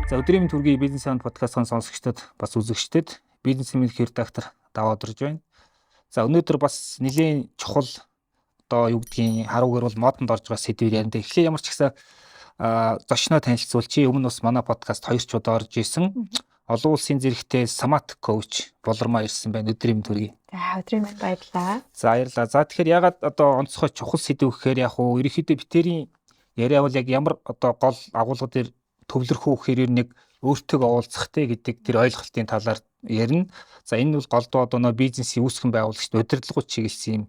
За, өдрийн мэнд хүргэе Бизнес Sound подкастын сонсогчдод, бас үзэгчдэд. Бизнес мэндийн редактор Даваа өдөрж байна. За, өнөөдөр бас нэлээн чухал, одоо юу гэдгийг, харуугаар бол модонд орж байгаа сэдвээр ярина. Тэгэхээр ямар ч гэсэн зочноо танилцуулчих. Өмнө бас манай подкаст хоёр ч удаа орж исэн. Олон улсын зэрэгтэй Самат coach Болормоо ирсэн байна. Өдрийн мэнд хүргэе. За, өдрийн мэнд, баярлалаа. За, баярлалаа. За, тэгэхээр ягаад одоо онцгой чухал сэдэв гэхээр яг уу ерөнхийдөө бид хоёрын яриа бол яг ямар одоо гол агуулга дээр төвлөрөх үү гэхээр ер нь нэг өөртөө уулзахтай гэдэг тэр ойлголтын талаар ярина. За, энэ бол голдуу одоо нөө бизнесийн үүсгэн байгуулагчид, удирдлагууд чиглэсэн юм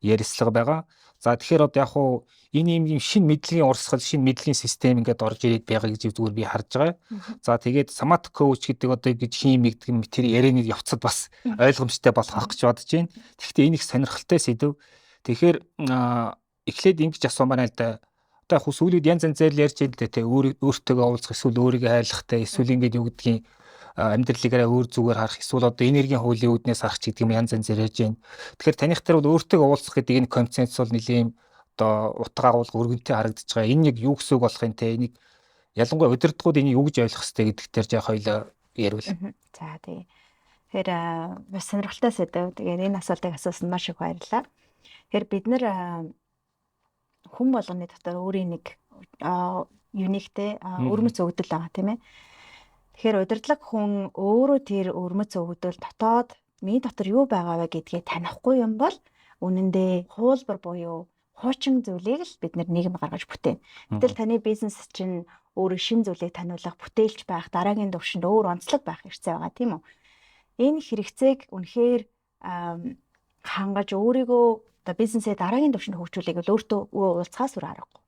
ярилцлага байгаа. За, тэгэхээр одоо яг уу энэ юм шинэ мэдлэгийн урсгал, шинэ мэдлэгийн систем ингээд орж ирээд байгаа гэж зүгээр би харж байгаа. За, тэгээд Самат coach гэдэг одоо гэж хийм гэдэг юм, тэр ярианы явцад бас ойлгомжтой болох ах гэж бодож байна. Тэгэхдээ энэ их сонирхолтой сэдэв. Тэгэхээр эхлээд ингэж асуумаар л да. Одоо яг сүүлийн янз янзаар л ярьж байна л да, те, өөртөөгөө уулзах, эсвэл өөрийгөө хайрлахтай, эсвэл ингээд юу гэдгийг, амьдралыг арай өөр зүгээр харах, эсвэл одоо энергийн хуулийн үүднээс харах ч гэдэг юм, янз янзаар ярьж байна. Тэгэхээр таних дээр бол өөртөө уулзах гэдэг энэ концепц бол нэлээн одоо утга агуулга өргөнтэй харагдаж байгаа. Энэ яг юу гэсэн үг болох юм те, энийг ялангуяа удирдлагууд энийг юу гэж ойлгох ёстой гэдэг дээр жаа хоёлоо ярил. За, тий. Тэгэхээр маш сонирхолтой сэдэв. Тэгээд энэ асуултыг асуусан маш их баярлалаа. Тэгэхээр бид нар хүн болгоны дотор өөрийн нэг unique тэй өвөрмөц өгөгдөл байгаа, тийм ээ. Тэгэхээр удирдлага хүн өөрөө тэр өвөрмөц өгөгдөл дотоод миний дотор юу байгаа вэ гэдгийг танихгүй юм бол үнэндээ хуулбар буюу хуучин зүйлийг л бид нийгэм гаргаж бүтээнэ. Гэтэл таны бизнес чинь өөрөө шинэ зүйлийг таниулах, бүтээлч байх, дараагийн төвшөнд өөр онцлог байх хэрэгцээ байгаа, тийм үү? Энэ хэрэгцээг үнэхээр хангаж өөрийгөө одоо бизнесээ дараагийн төвшөнд хөгжүүлэх бол өөртөө уулзахаас өөр аргагүй.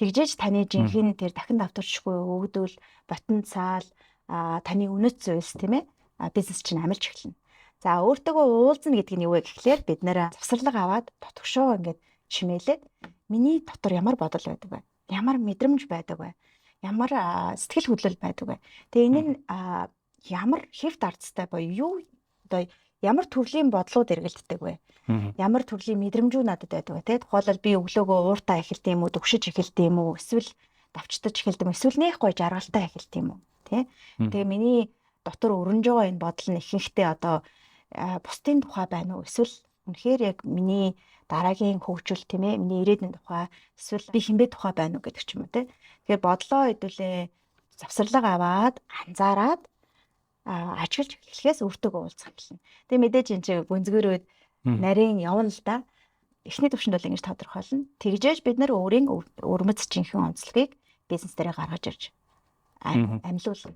Тэгжээж таны жинхэнэ тэр дахин давтарчгүй өгөгдөл, потенциал, таны үнэт зүйлс, тийм ээ, бизнес чинь амилж эхэлнэ. За, өөртөөгөө уулзна гэдэг нь юу вэ гэхлээр бид нар завсарлага аваад дотгошоо ингээд чимээлээд миний дотор ямар бодол байдаг вэ? Ямар мэдрэмж байдаг вэ? Ямар сэтгэл хөдлөл байдаг вэ? Тэгээ энэ нь ямар хэвт ардтай буюу юу одоо ямар төрлийн бодлууд эргэлддэг вэ? Ямар төрлийн мэдрэмжүүд надад байдаг вэ? Тэ, тухайлбал би өглөөгөө ууртаа эхэлдэг юм уу, дөгшиж эхэлдэг юм уу, эсвэл давчтаж эхэлдэг юм уу, эсвэл нэх гой жаргалтай эхэлдэг юм уу? Тэ. Тэгээ миний дотор өрнөж байгаа энэ бодол нь ихэнхдээ одоо бусдын тухай байна уу? Эсвэл үнэхээр яг миний дараагийн хөгжил, тийм ээ, миний ирээдүйн тухай, эсвэл би хэн бэ тухай байна уу гэдэг ч юм уу, тэ. Тэгэхээр бодлоо хэдүүлээ завсарлага аваад анзаараад ажиглаж эхлэхээс өөртөөгөө уулзах эхэлнэ. Тэгээ мэдээж энэ чинь гүнзгийрүүд нарийн явна л да. Эхний төвшөнд бол ингэж тодорхойлно. Тэгжээж бид нар өөрийн өвөрмөц жинхэнэ онцлогийг бизнес дээрээ гаргаж ирж амилуулна.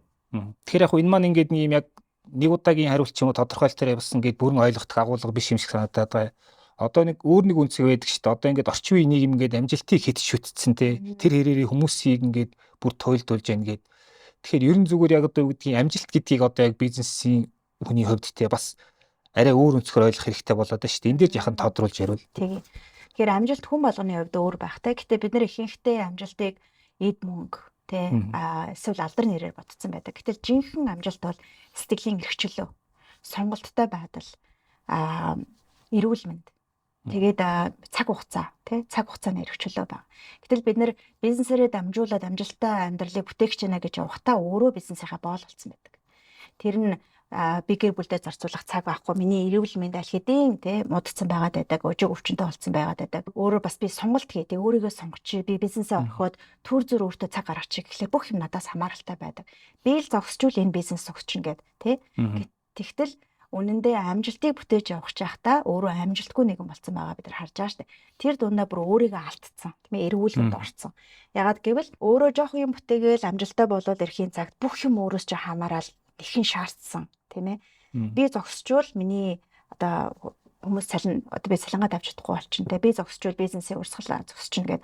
Тэгэхээр яг энэ маань ингээд нэг юм яг нэг удаагийн хариулт ч юм уу тодорхойлолтоор явсан гээд бүрэн ойлгох агуулга биш юм шиг санагдаад байгаа. Одоо нэг өөр нэг үнцэг байдаг шүү дээ. Одоо ингээд орчин үеийн нийгэм ингээд амжилтыг хэд шүтцэн те. Тэр хэрээрээ хүмүүсийг ингээд бүр туйлдуулж яана гээд. Тэгэхээр ерөн зүгээр яг одоо юу гэдгийг, амжилт гэдгийг одоо яг бизнесийн хүний хувьд те бас арай өөр өнцгөр ойлгох хэрэгтэй болоод байна шүү дээ. Энэ дээр яхан тодруулж ярил. Тэгээ. Тэгэхээр амжилт хүн болгоны хувьд өөр байх те. Гэтэ бид нар ихэнхдээ амжилтыг эд мөнгө те эсвэл алдар нэрээр бодсон байдаг. Гэтэл жинхэнэ амжилт бол сэтгэлийн эрх чөлөө, сонголттой байдал, эрүүл мэнд. Тэгээд цаг хугацаа, тий, цаг хугацааны эрх чөлөө байна. Гэтэл бид нар бизнесээрээ дамжуулаад амжилттай амьдралыг бүтээх гэж байна гэж явахдаа өөрөө бизнесийнхаа боол болсон байдаг. Тэр нь би гэр бүлдээ зарцуулах цаг байхгүй, миний эрүүл мэнд аль хэдийн тий муудсан байгаад байдаг, ожиг өвчнөд болсон байгаад байдаг. Өөрөө бас би сонголт хийдэг, өөрийгөө сонгочих, би бизнесээ орхиод түр зуур өөртөө цаг гаргачих гэхлээр бүх юм надаас хамааралтай байдаг. Би л зогсчул энэ бизнес зогсчихно гэд тий. Тэгтэл үнэндээ амжилтыг бүтээж явах чахта өөрөө амжилтгүй нэгэн болсон байгаа бид нар харж байгаа шүү дээ. Тэр дундаа бүр өөрийгөө алдсан, тийм ээ, эргүүлгэнд орцсон. Ягаад гэвэл өөрөө жоох юм бүтээгээл амжилттай болоод ирэхийн цагт бүх юм өөрөөс чи хамаарал нэхэн шаардсан, тийм ээ. Би зогсчвол миний одоо хүмүүс цалин, одоо би цалингаа тавьж чадахгүй болчихно те. Би зогсчвол бизнесийн урсгал зогсчихно гэд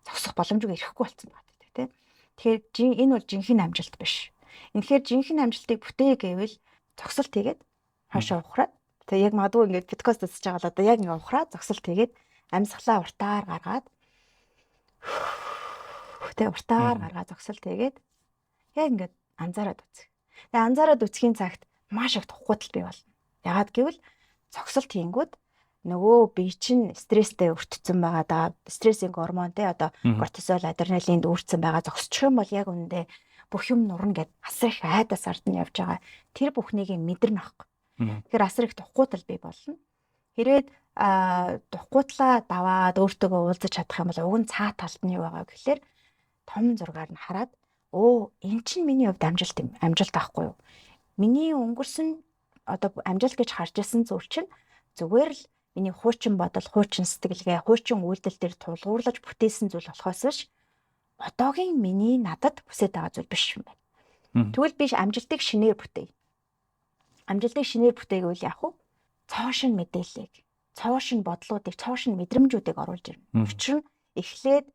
зогсох боломжгүй, ирэхгүй болсон байна, те. Тэгэхээр энэ бол жинхэнэ амжилт биш. Үнэхээр жинхэнэ амжилтыг бүтээе гэвэл зогсолт хийгээд хойшоо ухраад, тэгээ яг магадгүй ингээд подкаст үзэж байгаа л одоо яг ингээд ухраад зогсолт хийгээд амьсгалаа уртаар гаргаад, тэгээ уртаар гаргаад зогсолт хийгээд яг ингээд анзаараад үзэх. Тэгээ анзаараад үзэхийн цагт маш их тухгуудал бий болно. Ягаад гэвэл зогсолт хийнгүүт нөгөө бие чинь стресстэй өртсөн байгаа да. Стрессийн гормон те, одоо кортизол, адреналинд үүрсэн байгаа. Зогсчих юм бол яг үнэндээ Бүх юм нурна гэд асар их айдас ард нь явж байгаа. Тэр бүхнийг мэдэрнэ байхгүй. Тэгэхээр асар их тухгүй тал бий болно. Хэрвээ тухгүй талаа даваад өөртөөгөө уулзаж чадах юм бол уг нь цаа талд нь юу байгаа гэхлээр том зургаар нь хараад өө эн чинь миний хувьд амжилт юм. Амжилт аахгүй юу? Миний өнгөрсөн одоо амжилт гэж харж исэн зүйл чинь зүгээр л миний хуучин бодол, хуучин сэтгэлгээ, хуучин үйлдэл дээр тулгуурлаж бүтээсэн зүйл болохоос биш одоогийн миний надад хүсэж байгаа зүйл биш юм байна. Тэгвэл би амжилтыг шинээр бүтээе. Амжилтыг шинээр бүтээгээвэл яах вэ? Цоо шин мэдээллийг, цоо шин бодлуудыг, цоо шин мэдрэмжүүдийг оруулж ирнэ. Учир нь эхлээд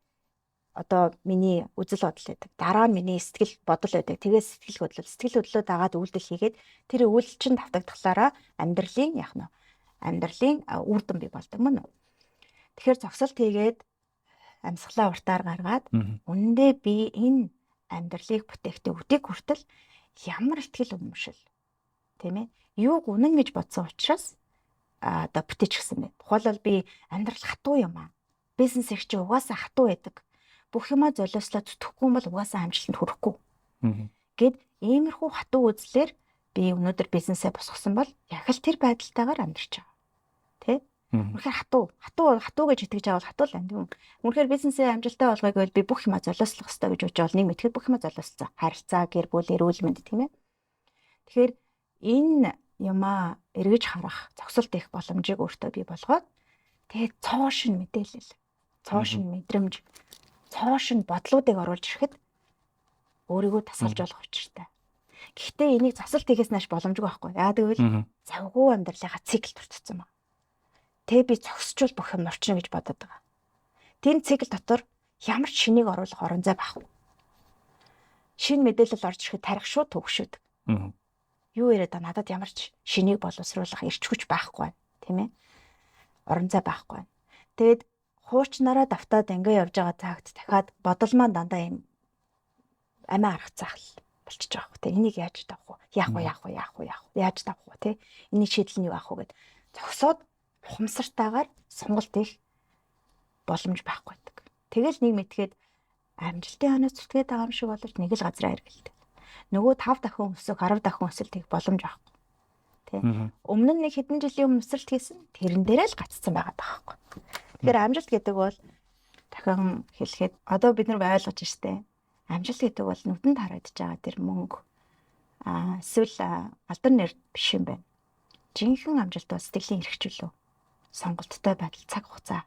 одоо миний үзэл бодол байдаг. Дараа нь миний сэтгэл бодол байдаг. Тэгээд сэтгэл хөдлөл, сэтгэл хөдлөлөө дагаад үйлдэл хийгээд тэр үйлдэл чинь давтагдахлаараа амьдралын яах нь амьдралын үр дүн бий болдог мөн үү. Тэгэхээр зогсолт хийгээд амьсгалаа уртаар гаргаад үнэндээ би энэ амьдралыг бүтээхдээ өдийг хүртэл ямар итгэл үнэмшил тийм ээ юуг үнэн гэж бодсон учраас одоо бүтээчихсэн бэ. Тухайлбал би амьдрал хатуу юм аа. Бизнес их чи угаасаа хатуу байдаг. Бүх юмаа золиослоо зүтгэхгүй юм бол угаасаа амжилтанд хүрэхгүй. Гэд иймэрхүү хатуу үзлээр би өнөөдөр бизнесээ босгосон бол яг л тэр байдалтайгаар амьдарч байгаа. Тэ? Үнэхээр хатуу, хатуу, хатуу гэж итгэж байгаа бол хатуу л байна. Үнэхээр бизнесээ амжилттай болгоё гэвэл би бүх юмаа золиослох ёстой гэж бодож бол нэг мэтгэд бүх юмаа золиослоо. Харилцаа, гэр бүл, эрүүл мэнд тийм ээ. Тэгэхээр энэ юмаа эргэж харах, зогсолт их боломжийг өөртөө бий болгоод тэгээд цоо шин мэдээлэл, цоо шин мэдрэмж, цоо шин бодлуудыг оруулж ирэхэд өөрийгөө тасгалж болох учиртай. Гэхдээ энийг зогсолт хийхээс нааш боломжгүй байхгүй. Яа гэвэл завгүй амьдралынхаа цикл төрчихсөн байна. Тэ би зогсчвол бүх юм нурчна гэж бодод байгаа. Тэр цикл дотор ямар ч шинийг оруулах орон зай байхгүй. Шинэ мэдээлэл орж ирэхэд тарих шууд төгшөөд. Юу яриад байгаа надад ямар ч шинийг боловсруулах эрч хүч байхгүй байна, тийм ээ? Орон зай байхгүй байна. Тэгээд хуучнараа давтаад ингээ явж байгаа цагт дахиад бодол маань дандаа юм амиа аргацаах л болчихж байгаа хөөх те. Энийг яаж давах вэ? Яах вэ? Яах вэ? Яах вэ? Яах вэ? Яаж давах вэ те? Эний шийдэл нь юу авах вэ гэд зогсоод ухамсартайгаар сонголт хийх боломж байхгүй байдаг. Тэгэл нэг мэдгээд амжилтын ханаас зүтгээд байгаа юм шиг боловч нэг л газраа эргэлдэг. Нөгөө 5 дахин өсөх, 10 дахин өсөлт хийх боломж байхгүй. Тэ. Өмнө нь нэг хэдэн жилийн өмнө өсөлт хийсэн тэрэн дээрээ л гаццсан байгаа байхгүй. Тэгэхээр амжилт гэдэг бол дахин хэлэхэд одоо бид нар ойлгож штэ. Амжилт гэдэг бол нүдэнд харагдаж байгаа тэр мөнгө эсвэл алдар нэр биш юм байна. Жинхэнэ амжилт бол сэтгэлийн эрх чөлөө, сонголттой байдал, цаг хугацаа.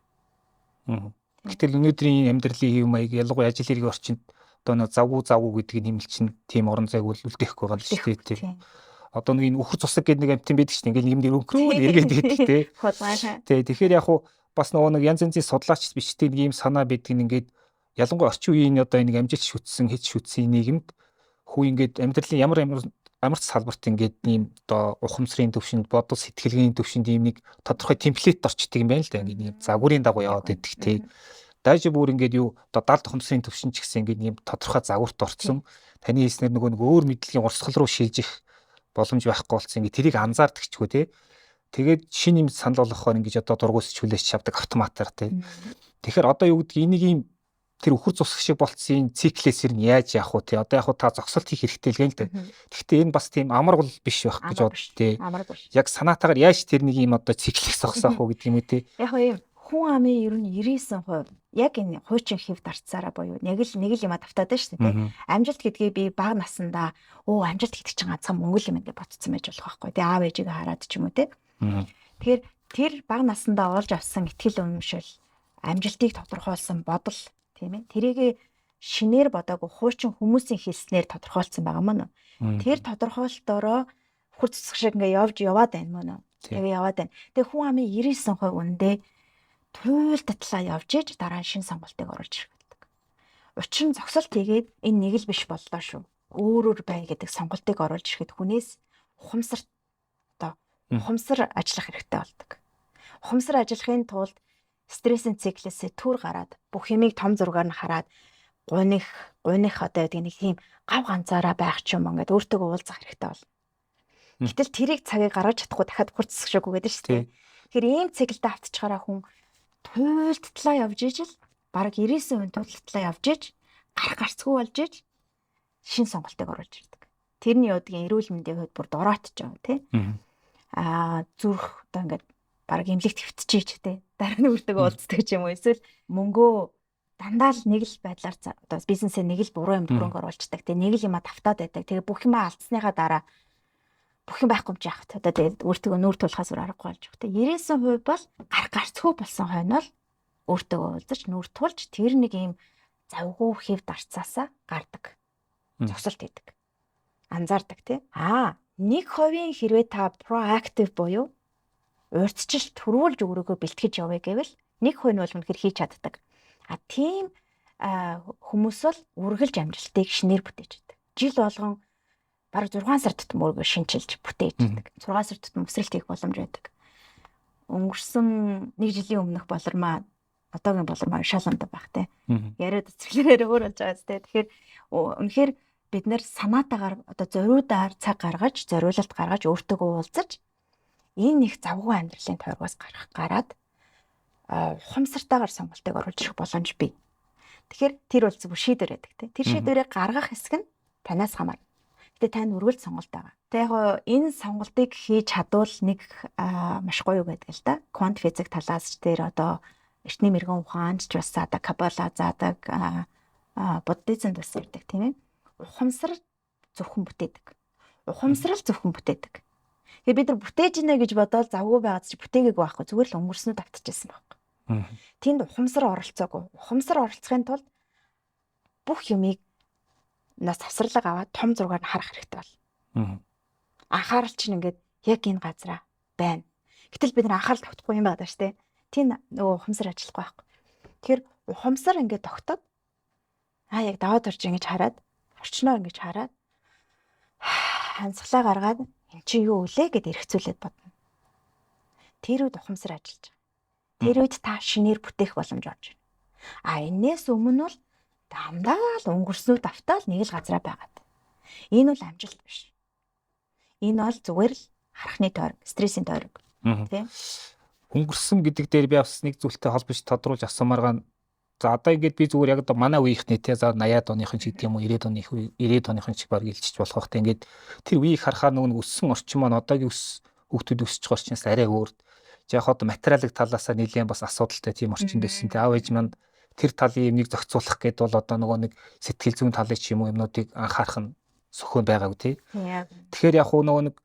Гэтэл өнөөдрийн амьдралын хэв маяг ялангуяа ажил хэргийн орчинд одоо нэг завгүй завгүй гэдэг нь хэмнэл чинь тийм орон зайг бол үлдээхгүй байгаа л шүү дээ. Тийм. Одоо нэг энэ үхэр цусаг гэдэг нэг амтэн байдаг шүү дээ. Ингээл юм дээр өнгөрөөл эргээд байдаг тий. Тий. Тэгэхээр яг хуу бас нөгөө нэг янз янзын судлаач биш тийм нэг юм санаа байдаг нь ингээд ялангуяа орчин үеийн одоо нэг амжилт шүтсэн, хэд шүтсэн нийгэмд хүү ингээд амьдралын ямар ямар ч салбарт ингээд ийм одоо ухамсарын төвшөнд, бодол сэтгэлгээний төвшөнд ийм нэг тодорхой темплейт орчдөг юм байна л да. Ингээд ийм загварын дагуу яваад идэх тий. Дайж бүр ингээд юу одоо далд ухамсарын төвшин ч гэсэн ингээд ийм тодорхой загварт орцсон. Таны хэлснээр нөгөө нэг өөр мэдлэгийн урсгал руу шилжих боломж байхгүй болсон. Ингээд тэрийг анзаардаг ч үгүй тий. Тэгээд шинэ юм санал болгохоор ингэж одоо дургуус чөлөөч шавдаг автоматар тий. Тэгэхээр одоо юу гэдгийг энийг ийм тэр үхэр цусах шиг болцсон циклээс нь яаж явах вэ тий. Одоо яг та зогсолт хийх хэрэгтэй л гэн л дээ. Гэхдээ энэ бас тийм амар гол биш байх гэж бод тий. Яг санаатаагаар яаж тэр нэг юм одоо циклийг зогсоох уу гэдэг юм уу тий. Яг юм хүн амын ер нь 99% яг энэ хуучин хэв дарцсараа буюу нэг л нэг л юма давтаад байна шүү дээ. Амжилт гэдгийг би бага насндаа өө амжилт гэдэг чинь ганцхан мөнгө л юм гэж бодсон байж болох байхгүй. Тэгээ аав ээжигээ хараад ч юм уу тий. Тэгэхээр тэр бага насндаа олж авсан итгэл үнэмшил, амжилтыг тодорхойлсон бодол тийм ээ. Тэрийг шинээр бодоогүй хуучин хүмүүсийн хэлснээр тодорхойлсон байгаа мөн үү? Тэр тодорхойлолтоороо хөр цэцэг шиг ингээ явж яваад байна мөн үү? Тэгээ яваад байна. Тэгээ хүн амын 99% үндэ туйлдатлаа явж иж дараа нь шин сонголтыг оруулж ирэх гэдэг. Учир нь зогсолт хийгээд энэ нэг л биш боллоо шүү. Өөрөөр бай гэдэг сонголтыг оруулж ирэхэд хүнээс ухамсар одоо ухамсар ажиллах хэрэгтэй болдог. Ухамсар ажиллахын тулд стрессийн циклээсээ түр гараад бүх юмыг том зургаар нь хараад гуних гуних одоо гэдэг нэг тийм гав ганцаараа байх ч юм ингээд өөртөө уулзах хэрэгтэй болно. Гэтэл тэрийг цагийг гаргаж чадахгүй дахиад хурц цэцэг шиг үгээд шүү дээ. Тэгэхээр ийм циклдээ автчихаараа хүн туйлдтлаа явж ижил бараг 99% туйлдтлаа явж иж гарах гарцгүй болж иж шин сонголтыг оруулж ирдэг. Тэрний юудгийн эрүүл мэндийн хувьд бүр дороотч байгаа тий. Аа зүрх одоо ингээд бараг эмнэлэгт хэвтчихийч тий. Дараа нь үрдэг уулздаг ч юм уу, эсвэл мөнгөө дандаа л нэг л байдлаар одоо бизнесээ нэг л буруу юмд хөрөнгө оруулцдаг. Тэгээ нэг л юма тавтаад байдаг. Тэгээ бүх юма алдсныхаа дараа бүх юм байхгүй юм чи яах вэ? Одоо тэгээд өөртөө нүүр тулахаас өөр аргагүй болж байгаа. Тэгээ 99% бол гар гарцгүй болсон хойно л өөртөө уулзаж нүүр тулж тэр нэг юм завгүй хэв дарцаасаа гардаг. Зогсолт хийдэг. Анзаардаг тий. Аа, 1% хэрвээ та proactive буюу урьдчилж төрүүлж өөрийгөө бэлтгэж явъя гэвэл 1% нь бол үнэхээр хийж чаддаг. А тийм хүмүүс бол үргэлж амжилтыг шинээр бүтээж байдаг. Жил болгон бараг 6 сар тутам өөрийгөө шинчилж бүтээж байдаг. 6 сар тутам өсрэлт хийх боломж байдаг. Өнгөрсөн нэг жилийн өмнөх болормаа одоогийн болормаа шал ондоо байх те. Яриад цэцгэлээр өөр болж байгаа зү. Тэгэхээр үнэхээр бид нэр санаатаагаар одоо зориудаар цаг гаргаж, зориулалт гаргаж өөртөөгөө уулзаж энэ их завгүй амьдралын тойргоос гарах гараад ухамсартайгаар сонголтыг оруулж ирэх боломж бий. Тэгэхээр тэр бол зөв шийдвэр байдаг те. Тэр шийдвэрийг гаргах хэсэг нь танаас хамаарна. Гэтэ тань үргэлж сонголт байгаа. Тэг яг энэ сонголтыг хийж чадвал нэг маш гоё байдаг л да. Квант физик талаас ч тэр одоо эртний мэрэгэн ухаанд ч бас заадаг, каббала заадаг, буддизмд бас ярьдаг тийм ээ. Ухамсар зөвхөн бүтээдэг. Ухамсарл зөвхөн бүтээдэг. Тэгээ бид нар бүтээж гинэ гэж бодоол завгүй байгаад чи бүтээгээгүй байхгүй, зүгээр л өнгөрснөө давтчихсан байхгүй. Тэнд ухамсар оролцоогүй. Ухамсар оролцохын тулд бүх юмыг нас завсарлага аваад том зургаар нь харах хэрэгтэй бол. Анхаарал чинь ингээд яг энэ газараа байна. Гэтэл бид нар анхаарал тогтохгүй юм байна шүү дээ. Тийм нөгөө ухамсар ажиллахгүй байхгүй. Тэгэхээр ухамсар ингээд тогтоод яг даваад орж ингэж хараад, орчноо ингэж хараад хансгалаа гаргаад эн чинь юу үлээ гэд эргцүүлээд бодно. Тэр үед ухамсар ажиллаж байгаа. Тэр үед та шинээр бүтээх боломж орж ирнэ. А энээс өмнө бол дандаа л өнгөрснөө давтаал нэг л газараа байгаад. Энэ бол амжилт биш. Энэ бол зүгээр л харахны тойрог, стрессийн тойрог. Тэ? Өнгөрсөн гэдэг дээр би бас нэг зүйлтэй холбож тодруулж асуумаар ган. За одоо ингээд би зүгээр яг одоо манай үеийнхний те, за 80-ад оныхон ч гэдэг юм уу, 90-ад оных, 90-ад оныхон ч баг илчиж болох бах те, ингээд тэр үеийг харахаар нөгөө өссөн орчин маань одоогийн хүүхдүүд өсөж байгаа орчноос арай өөр. Яг одоо материалын талаасаа нэлээд бас асуудалтай тийм орчинд байсан те. Аав ээж маань тэр талын юмыг зохицуулах гээд бол одоо нөгөө нэг сэтгэл зүйн талын ч юм уу юмнуудыг анхаарах нь сөхөн байгаагүй тий. Тэгэхээр яг хуу нөгөө нэг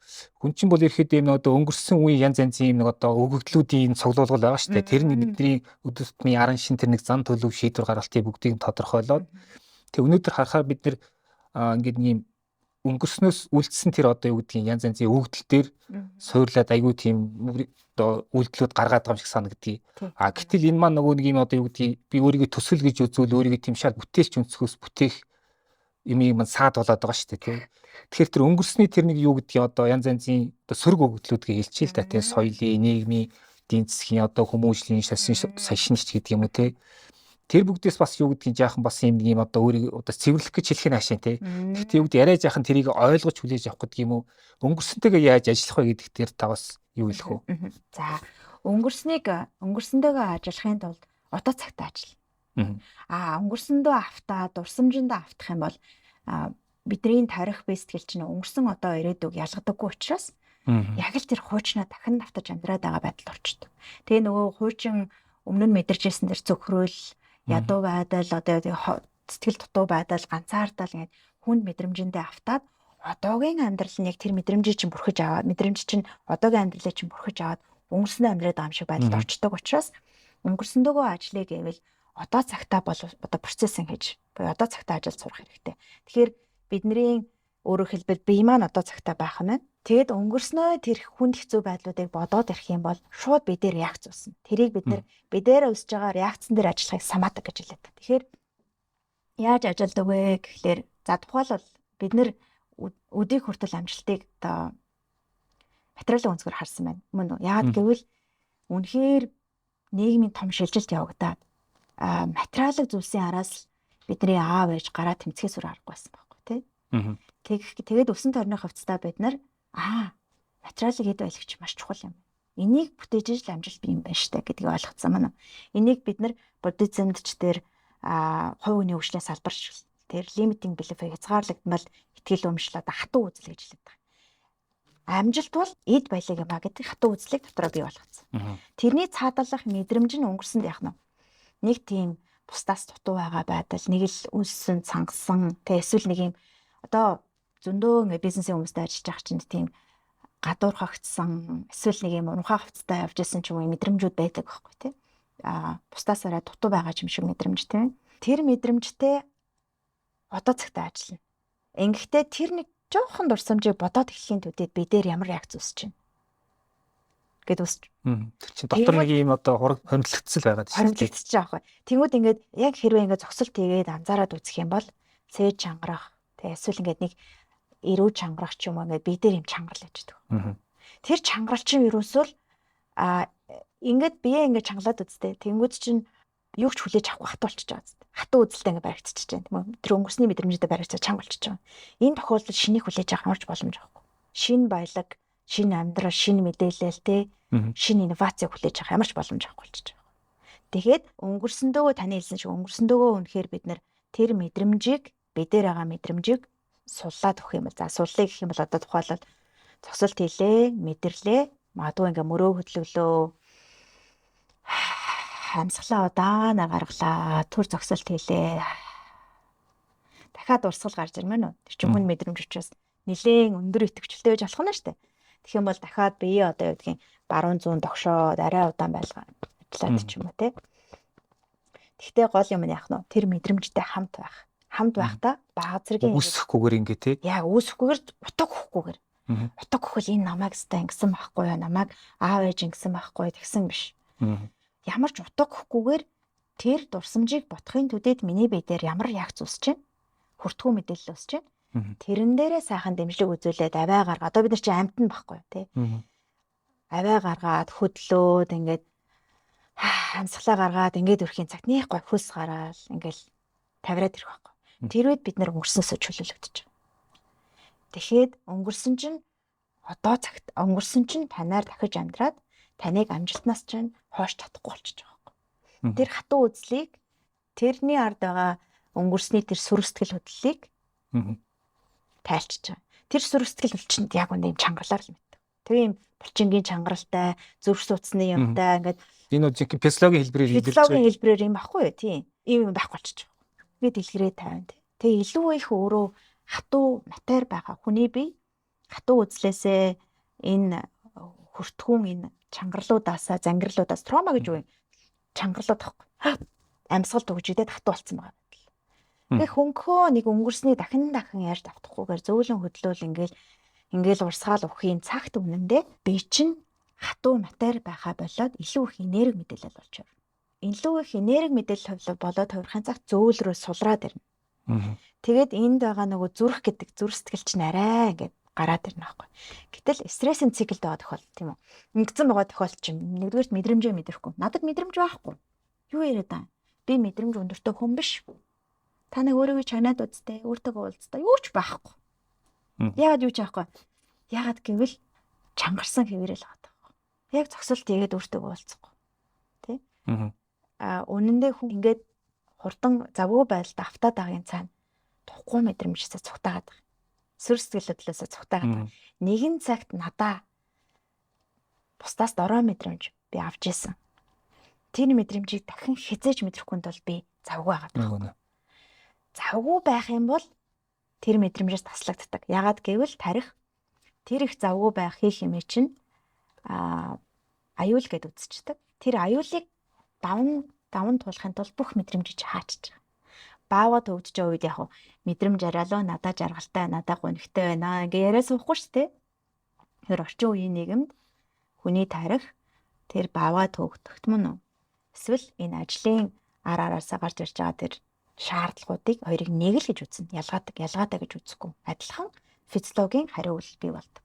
хүн чинь бол ирэхэд юм нөгөө өнгөрсөн үеийн янз янзын юм нэг одоо өгөгдлүүдийн цуглуулгал байгаа шүү дээ. Тэр нь бидний өдөр тутмын арын шин тэр нэг зан төлөв шийдвэр гаргалтыг бүгдийг тодорхойлоод тэг өнөөдөр харахаар бид нэр ингээд нэг юм өнгөрснөөс үлдсэн тэр одоо юу гэдгийг янз янзын өгөгдөл дээр суурлаад айгүй тийм одоо үйлдэлүүд гаргаад байгаа юм шиг санагдгийг. А гэтэл энэ маань нөгөө нэг юм одоо юу гэдгийг би өөрийгөө төсөл гэж үзвэл өөрийгөө тийм шал бүтээлч өнцгөөс бүтээх юмыг мань саад болоод байгаа шүү дээ тий. Тэгэхээр тэр өнгөрсний тэр нэг юу гэдгийг одоо янз янзын одоо сөрөг өгөгдлүүдгээ хэлчихээ л да тий. Соёлын, нийгмийн, эдийн засгийн, одоо хүмүүжлийн, шашин ч гэдэг юм уу тий. Тэр бүгдээс бас юу гэдгийг жаахан бас юм нэг юм одоо өөрийг одоо цэвэрлэх гэж хэлэх нь хаашаа тий. Гэхдээ юу гэдэг арай жаахан тэрийг ойлгож хүлээж авах гэдэг юм уу? Өнгөрсөнтэйгээ яаж ажиллах вэ гэдэг дээр та бас юу хэлэх вэ? За, өнгөрснийг өнгөрсөнтэйгээ ажиллахын тулд одоо цагтаа ажил. Аа, өнгөрсөндөө автаа, дурсамжиндаа автах юм бол бидний тарих бэлтгэл чинь өнгөрсөн одоо ирээдүг ялгадаггүй учраас яг л тэр хуучнаа дахин давтаж амьдраад байгаа байдалд орчдөг. Тэгээ нөгөө хуучин өмнө нь мэдэрч ирсэн тэр цөхрөл, ядуу байдал, одоо сэтгэл дутуу байдал, ганцаардал ингээд хүнд мэдрэмжэндээ автаад одоогийн амьдрал нь яг тэр мэдрэмжийг чинь бүрхэж аваад, мэдрэмж чинь одоогийн амьдралыг чинь бүрхэж аваад өнгөрснөө амьдраад байгаа юм шиг байдалд орчдөг учраас өнгөрсөндөгөө ажиллая гэвэл одоо цагтаа бол одоо процессинг хийж буюу одоо цагтаа ажил сурах хэрэгтэй. Тэгэхээр бидний өөрөөр хэлбэл бие маань одоо цагтаа байх нь байна. Тэгэд өнгөрснөө тэр хүнд хэцүү байдлуудыг бодоод ирэх юм бол шууд бид дээр реакц үүснэ. Тэрийг бид нэр бид дээр үүсэж байгаа реакцэн дээр ажиллахыг самадаг гэж хэлээд. Тэгэхээр яаж ажилдаг вэ гэхлээр за тухайлбал бид нэр өдийг хүртэл амжилтыг одоо материалын өнцгөр харсан байна. Мөн үү? Яагаад гэвэл үнэхээр нийгмийн том шилжилт явагдаад материалын зүйлсийн араас бидний аав ээж гараа тэмцэхээс өөр аргагүй байсан байхгүй тий. Тэгээд өсөн тойрны хувьцтай бид нар материалыг хэд байлгч маш чухал юм. Энийг бүтээж ижил амжилт бий юм байна штэ гэдгийг ойлгоцсон маань. Энийг бид нар буддизмд ч дээр хувь хүний хөгжлийн салбарчлалт Тэр limiting belief хязгаарлагдмал итгэл үнэмшил одоо хатуу үзэл гэж хэлээд байгаа. Амжилт бол эд баялаг юм а гэдэг хатуу үзлийг дотроо бий болгоцсон. Тэрний цаадаллах мэдрэмж нь өнгөрсөнд яах нь? Нэг тийм бусдаас дутуу байгаа байдал, нэг л үлсэн, цангасан, тэ эсвэл нэг юм одоо зөндөө ингээ бизнесийн хүмүүстэй ажиллаж байгаа чинь тийм гадуурхагдсан, эсвэл нэг юм унхаа хувцастай явж исэн ч юм уу мэдрэмжүүд байдаг байхгүй тий. А бусдаас арай дутуу байгаа юм шиг мэдрэмж тий. Тэр мэдрэмжтэй одоо цагтаа ажиллана. Ингэхдээ тэр нэг жоохон дурсамжийг бодоод эхлэхийн төдийд би дээр ямар реакц үүсэж байна гэд үсч. Тэр чинь дотор нэг юм одоо хоримтлагдсан л байгаа тийм. Хоримтлагдчих жоох. Тэнгүүд ингээд яг хэрвээ ингээд зогсолт хийгээд анзаараад үзэх юм бол цээж чангарах, тэг эсвэл ингээд нэг эрүү чангарах ч юм уу ингээд би дээр юм чангарал байж байгаа. Тэр чангарал чинь ерөөсөө л ингээд бие ингээд чангалаад үзтээ. Тэнгүүд чинь юу ч хүлээж авахгүй хатуу болчихж байгаа зү. Хатуу үзэлтэй ингээд баригдчихэж байна тийм үү. Тэр өнгөрсний мэдрэмжтэй баригдаж чанга болчихж байгаа. Энэ тохиолдолд шинийг хүлээж авах ямарч боломж байхгүй. Шинэ баялаг, шинэ амьдрал, шинэ мэдээлэл те шинэ инновацийг хүлээж авах ямарч боломж авахгүй болчихж байгаа. Тэгэхээр өнгөрсөндөөгөө таны хэлсэн шиг өнгөрсөндөөгөө үнэхээр бид нэр тэр мэдрэмжийг бид дээр байгаа мэдрэмжийг суллаад өгөх юм бол за суллыг гэх юм бол одоо тухайлбал зогсолт хийлээ, мэдэрлээ, магадгүй ингээ мөрөө хөдлөглөө, амьсгалаа удаанаар гаргалаа, төр зогсолт хийлээ. Дахиад урсгал гарч ирмэн үү? Тэр чинь хүн мэдрэмж учраас нилээн өндөр идэвхжүүлтэй байж болох нь шүү дээ. Тэгэх юм бол дахиад бие одоо юу гэдгийг баруун зүүн догшоод арай удаан байлгаа ажиллаад ч юм уу те. Тэгтээ гол юм нь яах нь тэр мэдрэмжтэй хамт байх. Хамт байхдаа бага зэргийн үүсэхгүйгээр ингээ те. Яг үүсэхгүйгээр утга өгөхгүйгээр. Утга өгөхөл энэ намайг өстой ингэсэн байхгүй юу? Намайг аав ээж ингэсэн байхгүй тэгсэн биш. Ямар ч утга өгөхгүйгээр тэр дурсамжийг бодохын төдийд миний бие дээр ямар реакц үүсэж байна? Хүртгүү мэдээлэл үүсэж байна. Тэрэн дээрээ сайхан дэмжлэг үзүүлээд авиа гаргаа. Одоо бид нар чинь амтна байхгүй тий. Авиа гаргаад хөдлөөд ингээд амьсгалаа гаргаад ингээд өрхийн цагт нэх гой хөлс гараал ингээл тавираад ирэх байхгүй. Тэр үед бид нар өнгөрснөөсөө чөлөөлөгдөж байгаа. Тэгэхэд өнгөрсөн чинь одоо цагт өнгөрсөн чинь танаар дахиж амьдраад таныг амжилтнаас чинь хойш татахгүй болчихж байгаа байхгүй. Тэр хатуу үзлийг тэрний ард байгаа өнгөрсний тэр сүр сэтгэл хөдлөлийг тайлчж байгаа. Тэр сүр сэтгэл хөдлөл чинь яг үндэ юм чангалаар л мэддэг. Тэр юм булчингийн чангаралтай, зүрх судасны юмтай ингээд энэ үү жинхэнэ физиологийн хэлбэрээр илэрч физиологийн хэлбэрээр юм баггүй юу? Тийм. Ийм юм байхгүй болчихж байгаа. Ингээд дэлгэрээ тавина. Тэгээ илүү их өөрөө хатуу матер байгаа хүний бие хатуу үзлээсээ энэ хүртгүүн энэ чангарлуудаасаа зангирлуудаас трома гэж юу юм? Чангарлууд байхгүй. Амьсгал түгж идээд хатуу болцсон байгаа байдал. Тэгээ хөнгөхөө нэг өнгөрсний дахин дахин ярьж автахгүйгээр зөөлөн хөдлөөл ингээл урсгаал уххийн цагт үнэндээ бие чинь хатуу матер байхаа болоод илүү их энерги мэдээлэл болж байна. Илүү их энерги мэдээлэл болоод хувирахын цагт зөөл рүү сулраад ирнэ. Тэгээд энд байгаа нөгөө зүрх гэдэг зүрх сэтгэл чинь арай ингээд гараад ирнэ байхгүй. Гэтэл стрессийн циклд байгаа тохиолдол тийм үү. Ингэсэн байгаа тохиолдол чинь нэгдүгээрт мэдрэмжээ мэдрэхгүй. Надад мэдрэмж байхгүй. Юу яриад байгаа юм? Би мэдрэмж өндөртэй хүн биш. Та нэг өөрийгөө чагнаад үзтээ, өөртөө уулзтаа юу ч байхгүй. Яагаад юу ч байхгүй? Яагаад гэвэл чангарсан хэвээрэл байгаа байхгүй. Яг зогсолт хийгээд өөртөө уулзахгүй. Тэ? Аа үнэндээ хүн ингээд хурдан завгүй байдалд автаад байгын цаана тухгүй мэдрэмжсээ цугтаагаад байгаа. Сүр сэтгэл хөдлөлөөсөө цугтаагаад байгаа. Нэгэн цагт надаа бусдаас дорой мэдрэмж би авч исэн. Тэр мэдрэмжийг дахин хизээж мэдрэхгүй бол би завгүй байгаа байхгүй. Завгүй байх юм бол тэр мэдрэмжээс таслагддаг. Ягаад гэвэл тарих тэр их завгүй байх хийх юм чинь аюул гэд үзчихдэг. Тэр аюулыг даван туулахын тулд бүх мэдрэмжийг хаачиж байгаа. Баава төгдөж байгаа үед яг мэдрэмж арайлуу надаа жаргалтай, надаа гонигтай байна. Ингээ яриа суухгүй шүү дээ. Тэр орчин үеийн нийгэмд хүний тарих тэр баава төгдөгт мөн үү? Эсвэл энэ ажлын ар араасаа гарч ирж байгаа тэр шаардлагуудыг хоёрыг нэг л гэж үзнэ. Ялгаатай гэж үзэхгүй. Адилхан физиологийн хариу үйлдэл бий болдог.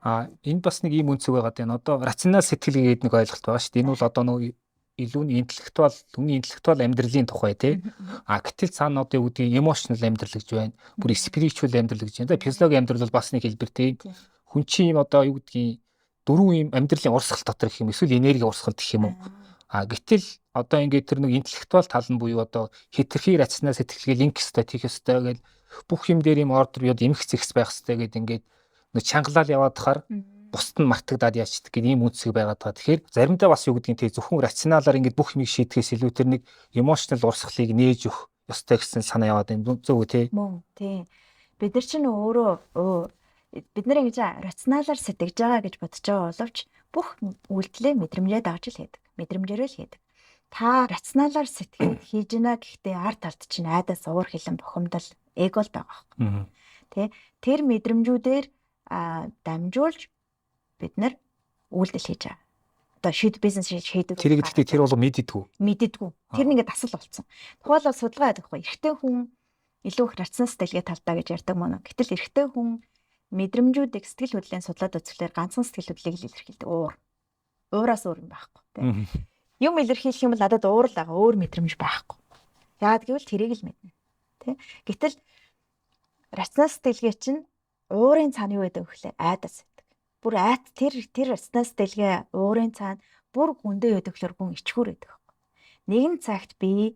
А энэ бас нэг ийм үнцэг байгаа даа. Одоо рационал сэтгэл гэдэг нэг ойлголт байгаа шүү дээ. Энэ бол одоо нөгөө илүү нь интеллектуал, хүний интеллектуал амьдралын тухай тий. А гэтэл цаана одоо юу гэдгийг emotional амьдрал гэж байна. Бүр spiritual амьдрал гэж байна. Физиологийн амьдрал бол бас нэг хэлбэр тий. Хүн чинь юм одоо юу гэдгийг дөрвөн юм амьдралын урсгал дотор гэх юм эсвэл энерги урсгал гэх юм уу. А гэтэл одоо ингээд тэр нэг интеллектуал тал нь буюу одоо хэтэрхий рационал сэтгэлгээл ингэх ёстой, тийх ёстой гэл бүх юм дээр юм ордер юуд эмх зэгс байх ёстой гэд ингээд нэг чангалал яваад хахаар бусд нь мартагдаад яачдаг гэх ийм үнцэг байгаад байгаа. Тэгэхээр заримдаа бас юу гэдгийг тэг зөвхөн рационалаар ингээд бүх юмыг шийдэхээс илүү тэр нэг emotional урсгалыг нээж өгөх ёстой гэсэн санаа яваад байна. Зөв үү те? Мөн тий. Бид нар чинь өөрөө бид нар ингэж рационалаар сэтгэж байгаа гэж бодож байгаа боловч бүх үйлдэлээ мэдрэмжээ дагаж л хийдэг. Мэдрэмжээрээ л хийдэг. Та рационалаар сэтгэл хийж гинэ гэхдээ ард талд чинь айдас, уур хилэн, бухимдал, эго л байгаа байхгүй. Тэ? Тэр мэдрэмжүүдээр дамжуулж бид нар үйлдэл хийж байгаа. Одоо шийд бизнес шийдвэр Тэр гэхдээ тэр бол мэддэггүй. Мэддэггүй. Тэр нь ингээд дасал болсон. Тухайлбал судалгаа яадаг байхгүй. Эрэгтэй хүн илүү их рационал сэтгэлгээ талдаа гэж ярьдаг мөн. Гэтэл эрэгтэй хүн мэдрэмжүүдийг сэтгэл хөдлөлийн судлаад үзэхлээр ганцхан сэтгэл хөдлөлийг л илэрхийлдэг. Уур. Уураас өөр юм байхгүй. Тэ. Юм илэрхийлэх юм бол надад уур л байгаа. Өөр мэдрэмж байхгүй. Яагаад гэвэл тэрийг л мэднэ. Тэ. Гэтэл рационал сэтгэлгээ чинь уурын цаана юу байдаг вэ гэхлээр айдас байдаг. Бүр айт тэр тэр рационал сэтгэлгээ уурын цаана бүр гүндээ байдаг гэхлээр гүн ичхүүр байдаг байхгүй. Нэгэн цагт би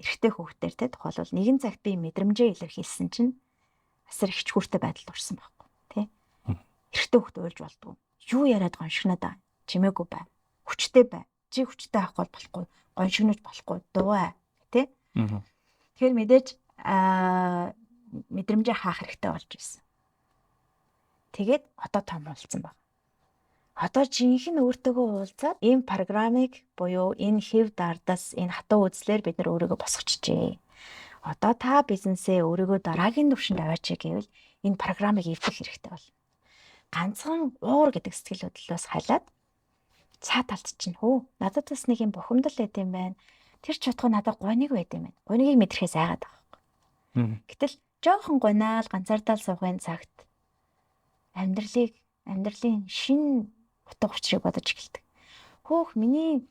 эрэгтэй хүүхдээр те тухайлбал нэгэн цагт би мэдрэмжээ илэрхийлсэн чинь асар их ичхүүртэй байдалд орсон байхгүй тий. Эрэгтэй хүүхд уйлж болдгоо. Юу яриад гоншигнаад байгаа. Чимээгүй бай. Хүчтэй бай. Чи хүчтэй авахгүй болохгүй. Гоншигнож болохгүй. Дууай тий. Тэгэхээр мэдээж мэдрэмжээ хаах хэрэгтэй болж ирсэн. Тэгээд одоо том болсон байна. Одоо жинхэнэ өөртөөгөө уулзаад ийм програмыг буюу энэ хэв дардас энэ хатуу үзлээр бид нар өөрийгөө босгочихжээ. Одоо та бизнесээ өөрийгөө дараагийн түвшинд аваачи гэвэл энэ програмыг эвдэх хэрэгтэй болно. Ганцхан уур гэдэг сэтгэл хөдлөлөөс халиад цаа талд чинь хөө надад бас нэг юм бухимдал байд юм байна. Тэр ч утга надад гониг байд юм байна. Гонигийг мэдрэхээс айгаад байгаа байхгүй. Гэтэл жоохон гонаал ганцаардаал суухын цагт амьдралыг амьдралын шин утга учирыг бодож эхэлдэг. Хөөх миний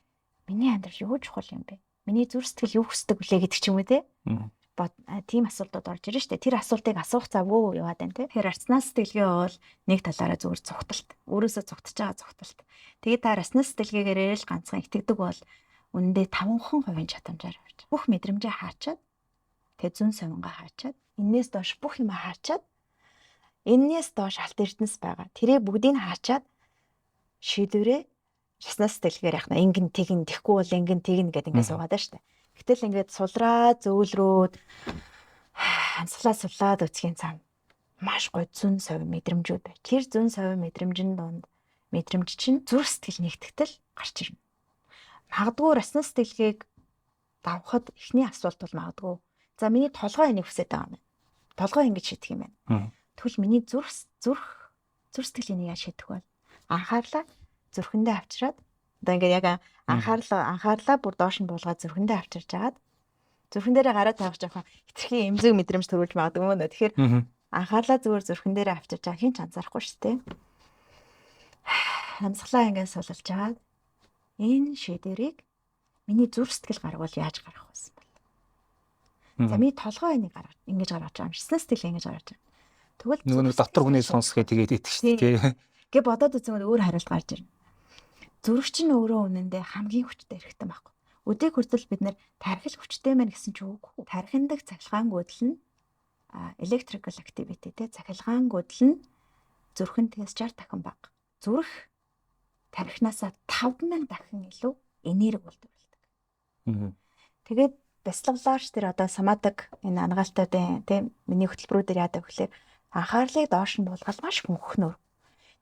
миний амьдрал юу чухал юм бэ? Миний зүрх сэтгэл юу хүсдэг вүлээ гэдэг ч юм уу те. Тийм асуултууд орж ирнэ штэ. Тэр асуултыг асуух завгүй яваад байна те. Тэгэхээр рационал сэтгэлгээ бол нэг талаараа зүгээр цугталт. Өөрөөсөө цугтаж байгаа цугталт. Тэгээд та рационал сэтгэлгээгээрээ л ганцхан итгэдэг бол үнэндээ 5% чадамжаар авч. Бүх мэдрэмжээ хаачаад тэг зүн совингаа хаачаад энээс доош бүх юм хаачаад энээс доош алт эрдэнэс байгаа. Тэрийг бүгдийг хаачаад шийдвэрээ рационал сэтгэлгээр яхна ингэн тэгин тэхгүй бол ингэн тэгнэ гэдэг ингээд суугаад байна штэ. Гэтэл ингээд сулраа зөөлрөөд амьсгалаа суллаад үцгийн цаана маш гоё зүн совь мэдрэмжүүд бай. Тэр зүн совь мэдрэмжин донд мэдрэмж чинь зүрх сэтгэл нэгтгэтэл гарч ирнэ. Магадгүй рационал сэтгэлгээг давхад эхний асуулт бол магадгүй за миний толгой энийг хүсэж байгаа юм байна. Толгой ингэж шийдэх юм байна. Тэгвэл миний зүрх зүрх зүрх сэтгэл энийг яаж шийдэх вэ? Анхаарлаа зүрхэндээ авчираад одоо ингээд яг анхаарлаа бүр доош нь буулгаад зүрхэндээ авчирч агаад зүрхэн дээрээ гараа тавих жоохон хитрхи эмзэг мэдрэмж төрүүлж магадгүй юм уу. Тэгэхээр анхаарлаа зүгээр зүрхэн дээрээ авчирч байгаа хин ч анзаарахгүй шүү дээ. Амьсгалаа ингээд сулалж агаад энэ шийдвэрийг миний зүрх сэтгэл гаргавал яаж гаргах вэ бол. За миний толгой энийг гаргаж ингэж гаргаж байгаа юм. Шсэн сэтгэл ингэж гаргаж байгаа. Тэгвэл нөгөө нэг дотор хүний сонсхээ тэгээд идэх шүү дээ. Гэ бодоод үзэн өөр хариулт гарч ирнэ. Зүрх чинь өөрөө үнэндээ хамгийн хүчтэй хэрэгтэй байхгүй. Өдийг хүртэл бид нэр тархил хүчтэй мэн гэсэн чинь үгүй. Тархиндах цахилгаан гүйдэл нь electrical activity те цахилгаан гүйдэл нь зүрхэнтээс 60 дахин бага. Зүрх тархинаасаа 5000 дахин илүү энерги үйлдвэрлэдэг. Тэгээд бясалгалаарч тэр одоо соматик энэ анагаалтуудын тийм миний хөтөлбөрүүдээр яадаг вөхлөөр анхаарлыг доош нь буулгаад маш мөнхнөр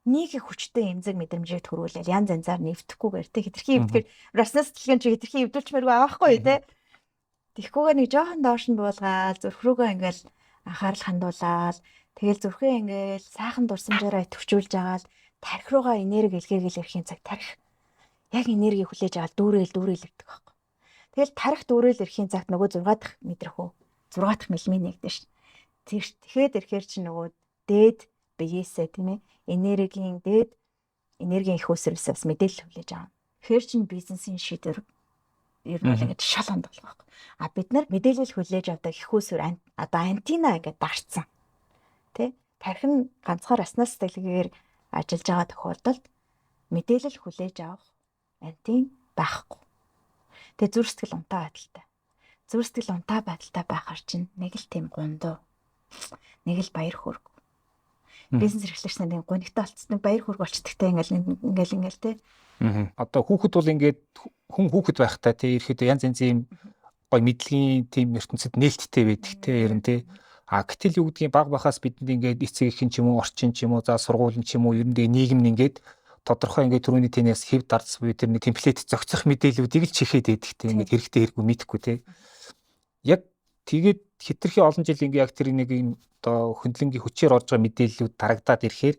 нэг их хүчтэй эмзэг мэдрэмжийг төрүүлээл янз янзаар нэвтэхгүйгээр тэ хитрхи эвдэхээр рационал сэтгэлгээнд чи хитрхи эвдүүлчмээргүй байгаа байхгүй тий. Тэгэхгүйгээр нэг жоохон доош нь буулгаал зүрх рүүгээ ингээл анхаарал хандуулаад тэгэл зүрхээ ингээл сайхан дурсамжаараа идэвхжүүлж агаал тархи руугаа энерги илгээгээл ирэхийн цаг тархи яг энерги хүлээж аваад дүүрээл дүүрээл ирдэг байхгүй. Тэгэл тархи дүүрээл ирэхийн цагт нөгөө 6 дахь мэдрэх үү 6 дахь мэлмийн нэгдэн ш. Тэр тэгэхэд ирэхээр чи нөгөө дээд биеэсээ тийм ээ энергийн дээд энергийн их үүсвэрээс бас мэдээлэл хүлээж авна. Тэгэхээр чин бизнесийн шийдвэр ер нь бол ингэж шал ондоолох байхгүй. А бид нар мэдээлэл хүлээж авдаг их үүсвэр одоо антина ингээд дарцсан. Тэ? Тархи нь ганцхан рационал сэтгэлгээр ажиллаж байгаа тохиолдолд мэдээлэл хүлээж авах антин байхгүй. Тэгээ зүрх сэтгэл унтаа байдалтай. Зүрх сэтгэл унтаа байдалтай байхаар чинь нэг л тийм гундуу. Нэг л баяр хөөрг. Бизнес эрхлэгч нарын гунигтай болцсон баяр хөөрг болчдогтэй ингээл ингээл ингээл те. Одоо хүүхэд бол ингээд хүн хүүхэд байхдаа те ирэхэд янз янзын юм гой мэдлэгийн тийм ертөнцид нээлттэй байдаг те ер нь те. А гэтэл юу гэдгийг баг бахаас бидэнд ингээд эцэг эхэн ч юм уу, орчин ч юм уу, за сургууль ч юм уу, ер нь нийгэм нь ингээд тодорхой ингээд түрүүний тэнээс хэв дарц буюу тэр нэг темплейт зохицох мэдээллүүдийг л чихээд байдаг те. Ингээд хэрэгтэй хэрэггүй мэдэхгүй те. Яг тэгээд хэтэрхий олон жил ингээд яг тэр нэг юм одоо хөндлөнгийн хүчээр орж байгаа мэдээллүүд дарагдаад ирэхээр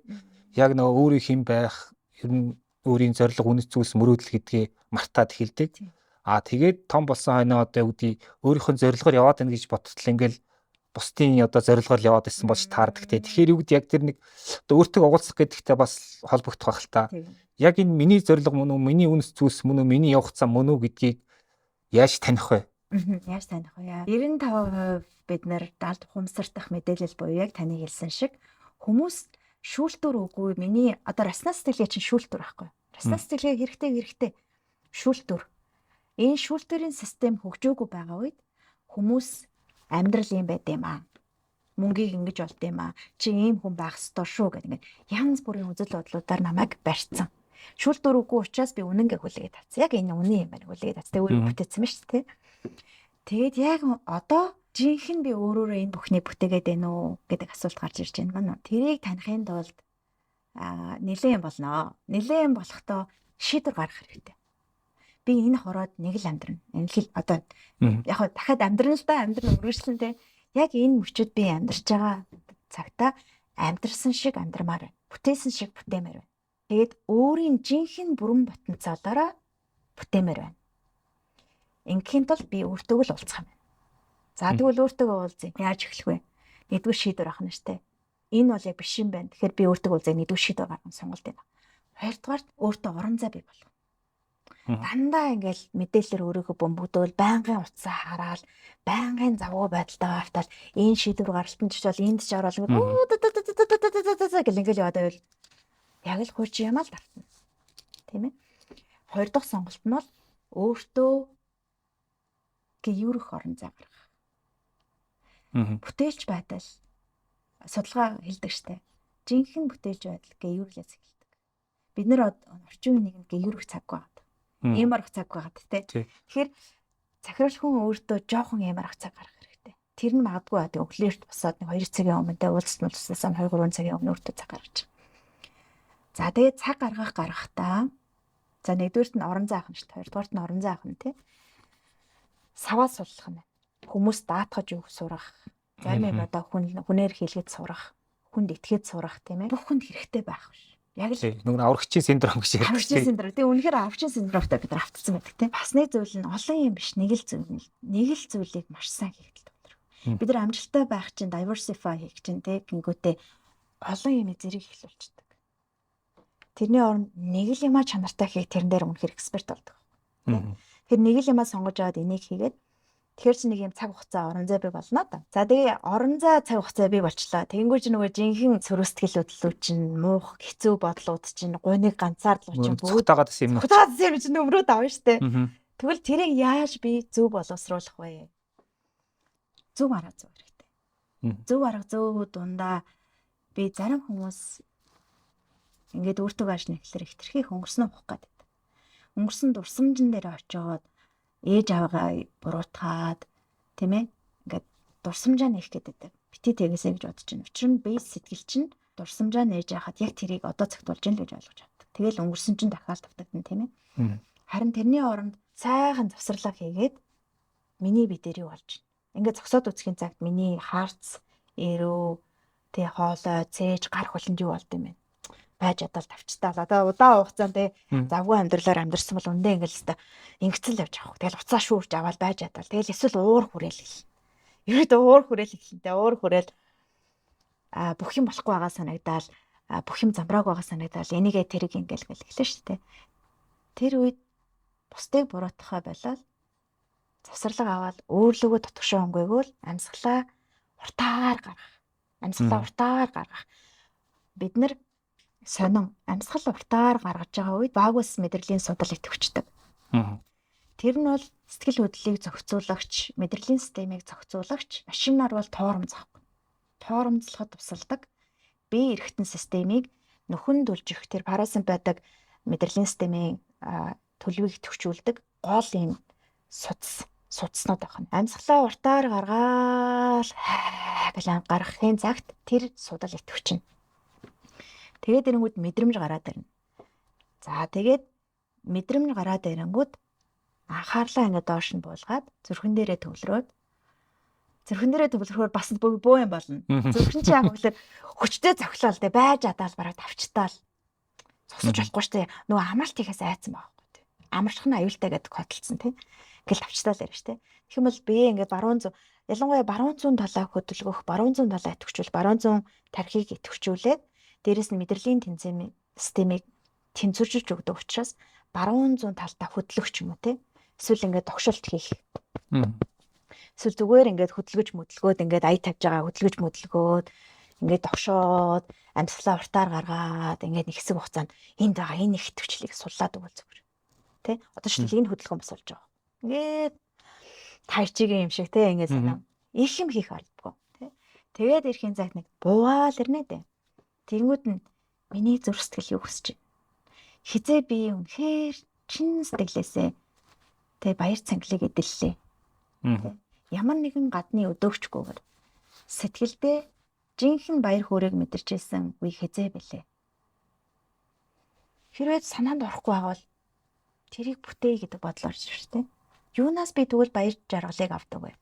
яг нөгөө өөрийн хэм байх, ер нь өөрийн зорилго, үнэт зүйлс, мөрөөдөл гэдгээ мартаад эхэлдэг. А тэгээд том болсон хойноо одоо юу гэдгийг өөрийнх нь зорилгоор яваад байна гэж боттол ингээл бусдын одоо зорилгоор л яваад исэн болж таардаг те. Тэгэхээр юу гэдэг яг тэр нэг одоо өөртөө угуулсах гэдэгтэй бас холбогдох байх л та. Яг энэ миний зорилго мөн үү, миний үнэт зүйлс мөн үү, миний явах зам мөн үү гэдгийг яаж таних вэ? Яаж таних вэ? 95% бид нэр далд ухамсартах мэдээлэл буюу яг таны хэлсэн шиг хүмүүс шүүлтүр үгүй миний одоо рационал сэтгэлгээ чинь шүүлтүр байхгүй. Рационал сэтгэлгээ хэрэгтэй хэрэгтэй шүүлтүр. Энэ шүүлтүрийн систем хөгжөөгүй байгаа үед хүмүүс амьдрал юм байд юм аа. Мөнгийг ингэж олд юм аа. Чи ийм хүн байх ёстой шүү гэдэг ингээд янз бүрийн үзэл бодлуудаар намайг барьцсан. Шүүлтүр үгүй учраас би үнэнгээ хүлээгээд авсан. Яг энэ үнэн юм байна хүлээгээд авсан. Тэгээ өөрөө бүтээсэн ба шүү дээ. Тэгээд яг одоо жинхэнэ би өөрөөрөө энэ бүхнийг бүтээгээд байна уу гэдэг асуулт гарч ирж байна мань. Тэрийг танихын тулд нэлээд юм болно. Нэлээд юм болохдоо шийдвэр гаргах хэрэгтэй. Би энэ хороод нэг л амьдрна. Энэ л одоо яг хаа дахиад амьдрна л да, амьдрна үргэлжлэн те. Яг энэ мөчөд би амьдарч байгаа цагта амьдрсан шиг амьдрмаар байна. Бүтээсэн шиг бүтээмээр байна. Тэгээд өөрийн жинхэнэ бүрэн потенциалаараа бүтээмээр байна. Ингээхийн тулд би өөртөө л уулзах юм байна. За тэгвэл өөртөө уулзъя. Яаж эхлэх вэ? Нэгдүгээр шийдвэр авах нь штэ. Энэ бол яг биш юм байна. Тэгэхээр би өөртөө уулзъя. Нэгдүгээр шийдвэр гаргана сонголт байна. Хоёрдугаарт өөртөө орон зай бий болгох. Дандаа ингээл мэдээлэлээр өөрийгөө бөмбөгдөөл, байнгын утсаа хараал, байнгын завгүй байдалтай автал энэ шийдвэр гаргалтанд ч бол энд ч орол ингээд гэл ингээл яваад байвал яг л хуучин юм аа л давтна. Тийм ээ. Хоёр дахь сонголт нь бол өөртөө гүйрэх орон зай гаргах. Бүтээлч байдал судалгаа хэлдэг штэ. Жинхэнэ бүтээлч байдал гүйрлээс эхэлдэг. Бид нэр орчин үеийн нийгэмд гүйрэх цаггүй байна. Ийм арга цаг байгаад тэ. Тэгэхээр захирал хүн өөртөө жоохон ийм арга цаг гаргах хэрэгтэй. Тэр нь магадгүй одоо өглөөрт босоод нэг 2 цагийн өмнө тэ уулзалт муулзалтаас 2 3 цагийн өмнө өөртөө цаг гаргаж. За тэгээд цаг гаргах гаргахтаа за нэгдүгээрт нь орон зай авах нь шүү дээ. Хоёрдугаарт нь орон зай авах нь тэ. Саваа суллах нь. Хүмүүс даатгаж өгөх сурах. Зарим юм одоо хүнээр хийлгээд сурах, хүнд итгээд сурах тийм ээ. Бүх хүнд хэрэгтэй байх биш. Яг л нөгөө аврагчийн синдром гэж ярьдаг. Аврагчийн синдром. Тэгээ үнэхээр аврагчийн синдромтой бид нар автцсан байдаг тийм. Бас нэг зүйл нь олон юм биш, нэг л зүйл нь нэг л зүйлийг маш сайн хийх төвлөрөх. Бид нар амжилттай байх чинь diversify хийх чинь тийм гингүүтээ олон юм зэрэг эхлүүлчихдэг. Тэрний оронд нэг л юмаа чанартай хийх тэрэн дээр үнэхээр эксперт болдог. Тэр нэг л юмаа сонгож аваад энийг хийгээд тэгэхээр чи нэг юм цаг хугацаа орон зай бий болно да. За тэгээ орон зай цаг хугацаа бий болчлаа. Тэгэнгүүт чи нөгөө жинхэнэ сөрөг сэтгэлүүд чинь муух хэцүү бодлууд чинь гуниг ганцаардлуу чинь бүгд таагаад исэн юм. Таагаад исэн юм чинь нөмрөөд авна штэ. Тэгвэл тэрийг яаж би зөв боловсруулах вэ? Зөв арга зөв хэрэгтэй. Зөв арга зөв дундаа би зарим хүмүүс ингээд өөртөө ааш нэхлэр хитрхи хөнгөрсөн ухах гэдэг. Өнгөрсөн дурсамжин дээр очиод ээж аваагаа буруутгаад тийм ээ ингээд дурсамжаа нээх гэдэг. Бити тэгээсэй гэж бодож байна. Учир нь бейс сэтгэл чинь дурсамжаа нээж яхад яг тэрийг одоо цагт болж ийн л гэж ойлгож авдаг. Тэгэл өнгөрсөн чинь дахиад тавтагдана тийм ээ. Харин тэрний оронд сайхан завсарлаа хийгээд миний би дээр юу болж байна. Ингээд зогсоод үзэхийн цагт миний хаарц, эрүү, тэ хоолой, цээж, гар хөлөнд юу болд юм бэ? Байж ядал тавчтаа л одоо удаан хугацаанд те завгүй амьдралаар амьдарсан бол үндэ ингээл өстой ингэцэл явж авах. Тэгэл уцаа шүүрж аваад байж ядал. Тэгэл эсвэл уур хүрээл гэл. Ерөөдөө уур хүрээл эхлэнтэй уур хүрээл бүх юм болохгүй байгаа санагдаал бүх юм замбрааг байгаа санагдаал энийгээ тэрэг ингээл гэл эхлэн шүү дээ. Тэр үед бусдыг буруутгахаа болоод завсарлага аваад өөрлөгөө дотгошоо өнгөөгөөл амьсгалаа уртаар гаргах. Амьсгалаа уртаар гаргах. Бид нар сонин амьсгал уртаар гаргаж байгаа үед вагус мэдрэлийн судал идэвхждэг. Тэр нь бол сэтгэл хөдлөлийг зохицуулагч, мэдрэлийн системийг зохицуулагч, машинаар бол тоормз авахгүй. Тоормзлоход тусалдаг бие эргэтэн системийг нөхөн дүлжих тэр парасимпатик мэдрэлийн системийн төлөвийг төвчүүлдэг гол юм судас судаснууд байна. Амьсгалаа уртаар гаргаал гэл гаргахын цагт тэр судал идэвхжинэ. Тэгээд ирэнгүүд мэдрэмж гараад ирнэ. За, тэгээд мэдрэмж гараад ирэнгүүд анхаарлаа ингээд доош нь буулгаад зүрхэн дээрээ төвлөрөөд, зүрхэн дээрээ төвлөрөхөөр бас бөө юм болно. Зүрхэн чи яг гэхэлэр хүчтэй цохилоол тэ байж адаал бараг тавчтаал зогсож болохгүй штэ. Нөгөө амралт хийхээс айцсан байгаа байхгүй тэ. Амарчих нь аюултай гэдэг хөдөлсөн тэ. Ингээл тавчтаал ярина штэ. Тэгэх юм бол бие ингээд баруун зүүн, ялангуяа баруун зүүн талаа хөдөлгөх, баруун зүүн талаа идэвхжүүл, баруун зүүн тархийг идэвхжүүлээд дээрэс нь мэдрэлийн тэнцэм системийг тэнцвэржүүлж өгдөг учраас баруун зүүн талдаа хөдлөх ч юм уу те. Эсвэл ингээд тогшолт хийх. Эсвэл зүгээр ингээд хөдөлгөж мөдөлгөөд, ингээд ая тавьж байгаа хөдөлгөж мөдөлгөөд, ингээд тогшоод, амьсгалаа уртаар гаргаад, ингээд нэг хэсэг хугацаанд энд байгаа энэ их идэвхжлийг суллаад өгвөл зүгээр. Тэ? Одоо шил энэ хөдөлгөөн бас болж байгаа. Ингээд тайчигийн юм шиг те, ингээд санаа. Их юм хийх албагүй тэ. Тэгээд ирэхийн цагт нэг буугаал ирнэ дээ. Тэнгүүд нь миний зүрх сэтгэл юу хүсэж байна? Хизээ би үнэхээр чин сэтгэлээсээ тэ баяр цангалыг эдэллээ. Ямар нэгэн гадны өдөөгчгүйгээр сэтгэлдээ жинхэнэ баяр хөөргийг мэдэрч ирсэн үе хэзээ бэлээ? Хэрвээ санаанд орохгүй байгаа бол тэрийг бүтээе гэдэг бодол орж ирж штэ. Юунаас би тэгвэл баяр жаргалыг авдаг вэ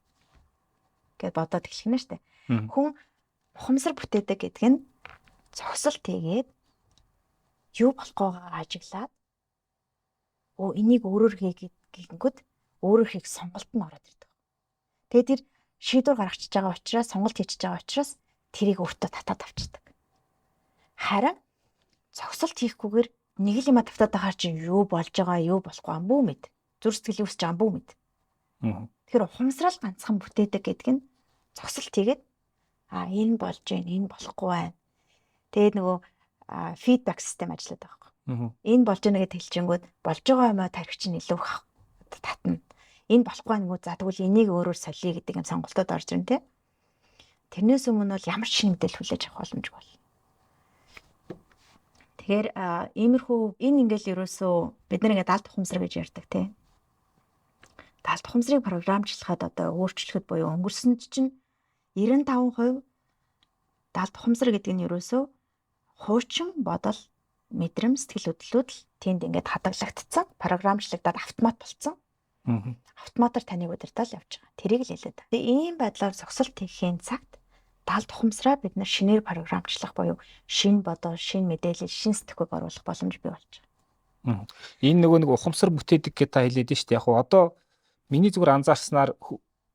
гэд бодоод эхлэх нь штэ. Хүн ухамсар бүтээдэг гэдэг нь зогсолт хийгээд, юу болохгүйгаа ажиглаад, өө энийг өөрөөр хий гэнгүүт өөрөөр хийх сонголт нь ороод ирдэг. Тэгээд тэр шийдвэр гаргачихж байгаа учраас, сонголт хийчихэж байгаа учраас тэрийг өөртөө татаад авчдаг. Харин зогсолт хийхгүйгээр нэг л юма тавтаад байгаа чинь юу болж байгаа, юу болохгүй амбүү мэд. Зүр сэтгэлийн үсч амбүү мэд. Тэгэхээр ухамсарал ганцхан бүтээдэг гэдэг нь зогсолт хийгээд, а энэ болж гин, энэ болохгүй байна. Тэгээд нөгөө feedback систем ажилладаг байхгүй. Энэ болж байна гэж хэлчингүүд болж байгаа юмаа тархи чинь илүү татна. Энэ болохгүй нэгүү, за тэгвэл энийг өөрөөр солиё гэдэг юм сонголтод орж ирнэ те. Тэрнээс өмнө бол ямар ч шинэ мэдээлэл хүлээж авах боломжгүй бол. Тэгэхээр иймэрхүү энэ ингээл ерөөсөө бид нар ингээд далд ухамсар гэж ярьдаг те. Далд ухамсарыг програмчлахад, одоо өөрчлөхөд буюу өнгөрсөнд чинь 95% далд ухамсар гэдэг нь ерөөсөө хуучин бодол, мэдрэмж, сэтгэл хөдлөлүүд л тэнд ингээд хадгалагдсан, програмчлагдаад автомат болцсон. Автоматар таныг удирдал явж байгаа. Тэрийг л хэлээд. Тэгээ ийм байдлаар зогсолт хийхийн цагт далд ухамсараа бид нар шинээр програмчлах буюу шинэ бодол, шинэ мэдээлэл, шинэ сэтгхүүг оруулах боломж бий болж байгаа. Энэ нөгөө нэг ухамсар бүтээдэг гэж та хэлээд нь шүү дээ. Яг уу одоо миний зүгээр анзаарснаар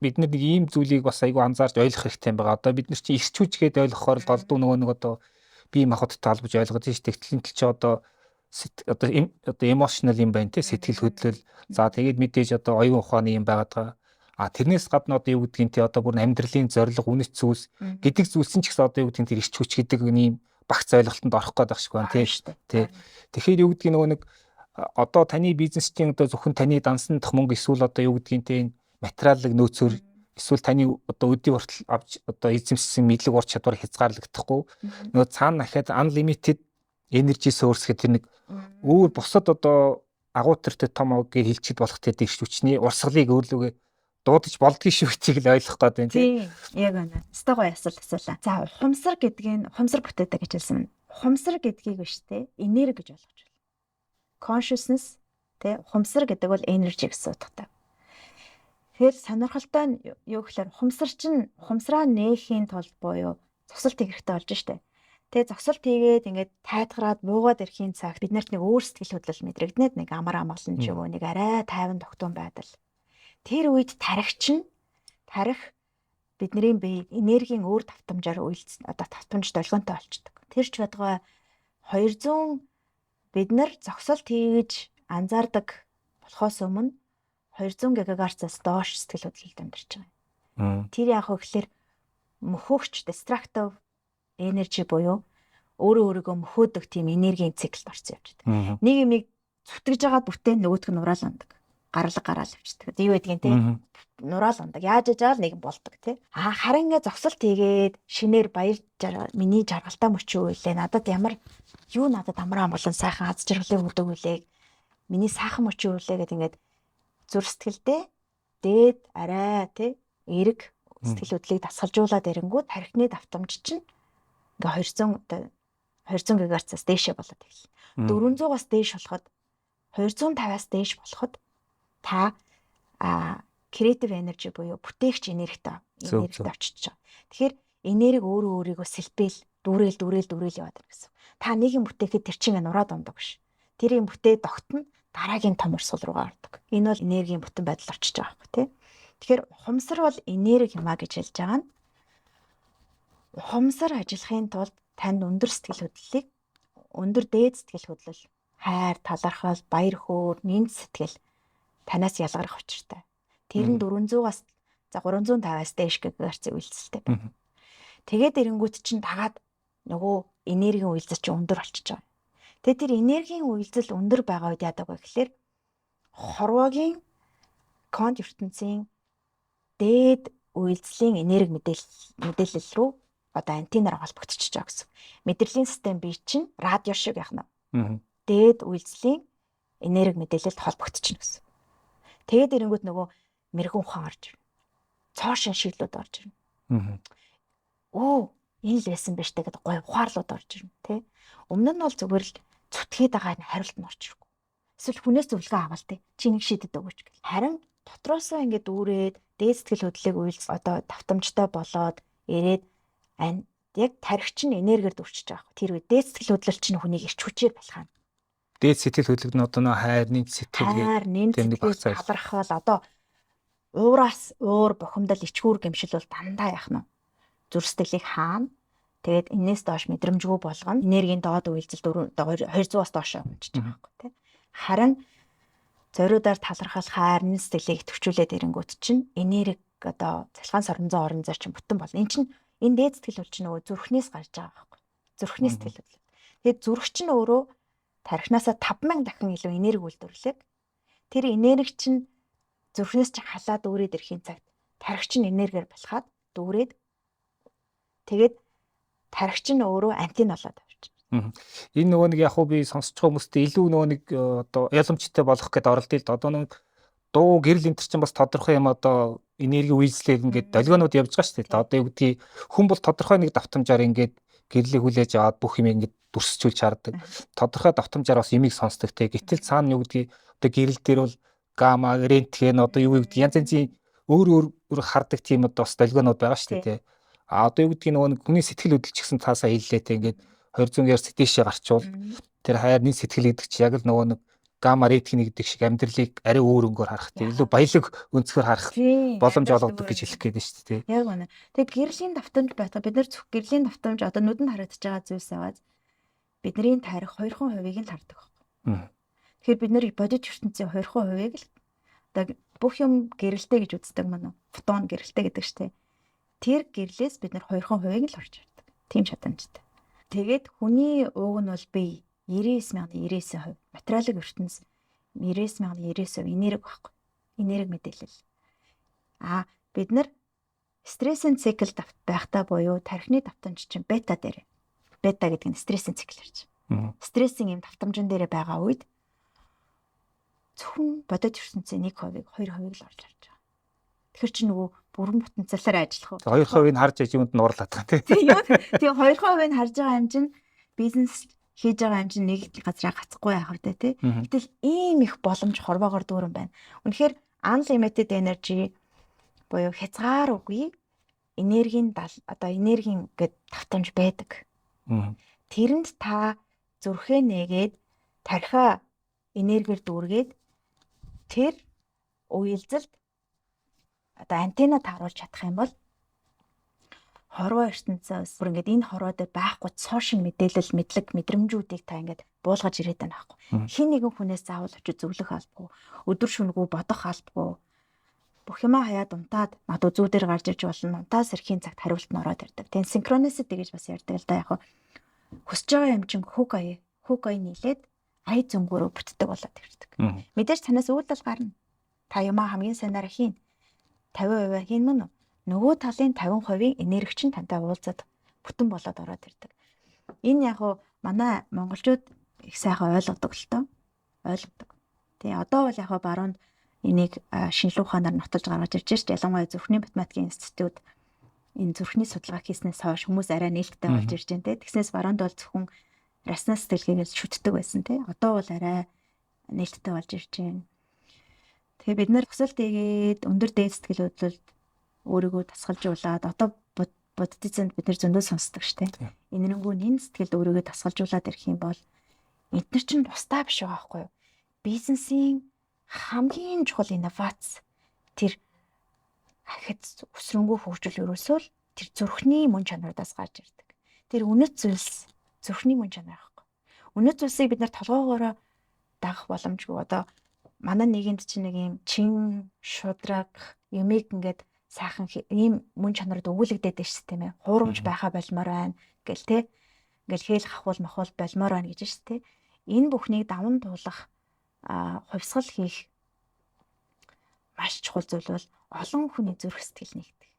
бид нар нэг ийм зүйлийг бас айгүй анзаарч ойлгох хэрэгтэй юм байгаа. Одоо бид нар чинь эрч хүч гээд ойлгохоор л голдуу нөгөө нэг одоо бие махбодтой холбож ойлгоод шүү дээ. Тэгтэл чи одоо emotional юм байна те, сэтгэл хөдлөл. За, тэгээд мэдээж одоо оюун ухааны юм байгаад байгаа. А тэрнээс гадна одоо юу гэдгийг те, одоо бүр амьдралын зорилго, үнэт зүйлс гэдэг зүйлсэн ч гэсэн одоо юу гэдгийг тэр эрч хүч гэдэг ийм багц ойлголтонд орох гээд байх шиг байна тий. Тий. Тэгэхээр юу гэдгийг нөгөө нэг одоо таны бизнесчийн одоо зөвхөн таны дансан дах мөнгө эсвэл одоо юу гэдгийг те, энэ материалын нөөцөөр эсвэл таны одоо өдий хүртэл авч одоо эзэмшсэн мэдлэг, ур чадвар хязгаарлагдахгүй, нөгөө цаана дахиад unlimited energy source гэх тэр нэг өөр бусад одоо агуу төртэй том ог гэж хэлчихэд болох тэр эрч хүчний урсгалыг өөрлөгөө дуудаж болдгийг шүү гэдгийг л ойлгох гээд байна. Тийм. Яг үнэ. Өстой гоё асуулт асуулаа. За, ухамсар гэдгийг нь ухамсар бүтээдэг гэж хэлсэн. Ухамсар гэдгийг биш те, энерги гэж ойлгож байна. Consciousness те, ухамсар гэдэг бол energy гэсэн утгатай. Тэгэхээр сонирхолтой нь юу гэхээр ухамсар чинь ухамсараа нээхийн тулд буюу зогсолт хийх хэрэгтэй болж штэ. Тэгээ зогсолт хийгээд ингээд тайтгараад буугаад ирэхийн цагт бид нарт нэг өөр сэтгэл хөдлөл мэдрэгдэнэ, нэг амар амгалан ч юм уу, нэг арай тайван тогтун байдал. Тэр үед тархи чинь, тархи бидний бие энергийн өөр давтамжаар үйлц, одоо давтамж долгионтой болчдөг. Тэр ч бадгаа 200, бид нар зогсолт хийж анзаардаг болохоос өмнө 200 гигагерцаас доош сэтгэл хөдлөлд амьдарч байгаа юм. Тэр яг вэ гэхээр мөхөөгч destructive energy буюу өөрөө өөрийгөө мөхөөдөг тийм энергийн циклд орсон явж байдаг. Нэг юмыг зүтгэж байгаа бүтээн нөгөөх нь ураал ундаг. Гарлаг гараал явчихдаг. Юу гэдгийг те нураал ундаг. Яаж яжаал нэг болдог те. А харин ингээ зогсолт хийгээд шинээр баяр миний жаргалтай мөч юу вэ? Надад ямар юу надад амар амгалан сайхан аз жаргалын өгдөг вүлээ? Миний сайхан мөч юу вүлээ гэд ингээд зүр сэтгэлдээ дээд арай те эерэг сэтгэл хөдлөлийг дасгалжуулаад ирэнгүүт тархины давтамж чинь ингээ 200 ГГц-аас дээшээ болоод эхэлнэ. 400-аас дээш болоход, 250-аас дээш болоход та creative energy буюу бүтээгч энергитэй энергитэй очиж байгаа. Тэгэхээр энерги өөрөө өөрийгөө сэлбэл дүүрэл дүүрэл дүүрэл яваад байна гэсэн. Та нэг юм бүтээхэд тэр чинь нураад ундаг биш. Тэр юм бүтээ тогтно, дараагийн том урсгал руугаа ордог. Энэ бол энергийн бүтэн байдал очиж байгаа байхгүй тий. Тэгэхээр ухамсар бол энерги юм а гэж хэлж байгаа нь ухамсар ажиллахын тулд танд өндөр сэтгэл хөдлөлийг, өндөр дээд сэтгэл хөдлөл, хайр, талархал, баяр хөөр, нэмт сэтгэл танаас ялгарах учиртай. Тэр нь 400-аас за 350-аас дээш ГГц үйлцэлтэй байна. Тэгээд эренгүүт чинь дагаад нөгөө энергийн үйлдэл чинь өндөр болчихж байгаа. Тэгээд тэр энергийн үйлдэл өндөр байгаа үед яадаг вэ гэхлээр хорвоогийн квант ертөнцийн дээд үйлдлийн энерги мэдээлэл рүү одоо антенаар холбогдчихож байгаа гэсэн. Мэдрэлийн систем бие чинь радио шиг яах нь. Дээд үйлдлийн энерги мэдээлэлд холбогдчихно гэсэн. Тэгээд ирэнгүүт нөгөө мэрэгэн ухаан орж ирнэ. Цоо шин шиглүүд орж ирнэ. Өө, энэ л байсан байж та гэдэг гоё ухаарлууд орж ирнэ, тэ. Өмнө нь бол зүгээр л зүтгээд байгаа нь хариулт нь орж ирэхгүй. Эсвэл хүнээс зөвлөгөө аваал тэ. Чи нэг шийдэд өгөөч гэл. Харин дотроосоо ингээд дүүрээд дээд сэтгэл хөдлөлийг уйлз одоо давтамжтай болоод ирээд яг тархи чинь энергиэр дүүрчиж байгаа. Тэр үе дээд сэтгэл хөдлөл чинь хүнийг ирч хүчээр балхаана. Дээд сэтгэл хөдлөл нь одоо нөө хайр, нэмт сэтгэл, хайр, нэмт сэтгэл, талархал, одоо уураас уур, бухимдал, ичгүүр гэмшил бол дандаа яах нь зүр сэтгэлийг хаана. Тэгээд энээс доош мэдрэмжгүй болгоно. Энергийн доод үйлдэл 200-аас доош унжиж байгаа байхгүй тий. Харин зориудаар талархал, хайр, нэмт сэтгэлийг идэвхжүүлээд ирэнгүүт чинь энерги одоо цалгаан соронзон орон зай чинь бүтэн болно. Энэ чинь энэ дээд сэтгэл хөдлөл чинь нөгөө зүрхнээс гарч байгаа байхгүй. Зүрхний сэтгэл хөдлөл. Тэгээд зүрх чинь өөрөө тархинаасаа 5000 дахин илүү энерги үйлдвэрлэдэг. Тэр энерги чинь зүрхнээс чинь халаад дүүрээд ирэхийн цагт тархи чинь энергиэр балхаад дүүрээд тэгээд тархи чинь өөрөө антен болоод авчирна. Энэ нөгөө нэг яг хуу би сонсож байгаа хүмүүстээ илүү нөгөө нэг одоо яломчтой болох гэдээ оролдъё л да. Одоо нэг дуу, гэрэл энэ төр чинь бас тодорхой юм одоо энерги үйлслээр ингээд долгионууд явж байгаа шүү дээ. Одоо юу гэдгийг хүн бол тодорхой нэг давтамжаар ингээд гэрлийг хүлээж аваад бүх юм ингээд дүрсчүүлж хардаг. Тодорхой давтамжаар бас имийг сонсдог те. Гэтэл цаана юу гэдгийг одоо гэрэл дээр бол гамма, рентген одоо юу гэдгийг янз янзын өөр өөр хардаг тийм одоо бас долгионууд байгаа шүү дээ те. А одоо юу гэдгийг нөгөө нэг хүний сэтгэл хөдлөл ч гэсэн цаасаа хэллээ те. Ингээд 200 Гц дээшээ гарчвал тэр хайрны сэтгэл гэдэг чи яг л нөгөө нэг гамма рентген гэдэг шиг амьдралыг арай өөр өнгөөр харах тийм илүү баялаг өнцгөр харах боломж олгодог гэж хэлэх гээд байна шүү дээ. Яг үнэ. Тэгээ гэрлийн давтамж байхдаа бид нар зөвхөн гэрлийн давтамж одоо нүдэнд харагдаж байгаа зүйлс аваад бидний тарих 2%-ийг л хардаг байхгүй. Тэгэхээр бид нэр бодит ертөнцийн 2%-ийг л одоо бүх юм гэрэлтэй гэж үздэг маань фотон гэрэлтэй гэдэг штэ. Тэр гэрлээс бид нар 2%-ийг л орж ирдэг. Тийм чадамжтай. Тэгээд хүний ууг нь бол бие 99,099%, материалын ертөнц 99,099% энерги байхгүй. Энерги мэдээлэл. А бид нар стрессийн цикл байхдаа буюу тархины давтамж чинь бета дээр. Бета гэдэг нь стрессийн цикл ярьж. Стрессийн юм давтамжин дээр байгаа үед зөвхөн бодит ертөнцийн 1%-ыг, 2%-ыг л орж харж байгаа. Тэгэхээр чи нөгөө бүрэн потенциалаар ажиллах уу? 2%-ыг харж аж юунд нуурлаад байгаа тийм. Тийм, 2%-ыг харж байгаа юм чинь бизнес хийж байгаа юм чинь нэг газраа гацхгүй яах вэ те. Гэтэл ийм их боломж хорвоогоор дүүрэн байна. Үнэхээр unlimited energy буюу хязгааргүй энергийн одоо энергийн гэд давтамж байдаг. Тэрэнд та зүрхээ нээгээд тархиа энергиэр дүүргээд тэр уялзалд одоо антенна тааруулж чадах юм бол хорвоо ертөнцөөс бүр ингээд энэ хорвоо дээр байхгүй цоо шин мэдээлэл, мэдлэг, мэдрэмжүүдийг та ингээд буулгаж ирээд байна байхгүй. Хин нэгэн хүнээс заавал очиж зөвлөх албагүй, өдөр шөнөгүй бодох албагүй. Бүх юмаа хаяад унтаад магадгүй зүүдээр гарч ирж болно. Унтаа сэрхийн цагт хариулт нь ороод ирдэг. Тэн synchronicity гэж бас ярьдаг л да яг. Хүсэж байгаа юм чинь хөг ая, хөг ая нийлээд ая зөнгөөрөө бүтдэг болоод ирдэг. Мэдээж танаас үйлдэл гарна. Та юмаа хамгийн сайнаар хийн. 50% хийн мөн үү? Нөгөө талын 50%-ийн энерги чинь тантай уулзаад бүтэн болоод ороод ирдэг. Энэ яг уу манай монголчууд их сайхан ойлгодог л тоо. Ойлгодог. Тэгээ одоо бол яг баруунд энийг шинжилгээ ухаанаар нотолж гаргаж ирж шээ. Ялангуяа зүрхний математикийн институт энэ зүрхний судалгаа хийснээс хойш хүмүүс арай нээлттэй болж ирж байна те. Тэгснээс баруунд бол зөвхөн рационал сэтгэлгээгээр шүтдэг байсан те. Одоо бол арай нээлттэй болж ирж байна. Тэгээ бид нар өсөлт хийгээд өндөр дээд сэтгэл хөдлөлд өөрийгөө тасгалжуулаад одоо буддизмд бид нар зөндөө сонсдог штэ. Энэрэнгүү нэн сэтгэлд өөрийгөө тасгалжуулаад ирэх юм бол эдгээр чинь тусдаа биш байгаа байхгүй юу? Бизнесийн хамгийн чухал инновац тэр ахиц өсрөнгөө хөгжил ерөөсөө л тэр зүрхний мөн чанаруудаас гарч ирдэг. Тэр үнэт зүйлс зүрхний мөн чанар байхгүй. Үнэт зүйлсийг бид нар толгоогоороо дагах боломжгүй. Одоо манай нийгэмд чинь нэг юм чин шудраг юмыг ингээд сайхан ийм мөн чанарууд өгүүлэгдээд байна шүү тийм ээ. Хуурамч байхаа болмоор байна гэл те. Ингээл хээл хахуул махуул болмоор байна гэж шүү дээ. Энэ бүхнийг даван туулах хувьсгал хийх маш чухал зүйл бол олон хүний зүрх сэтгэл нэгдэх.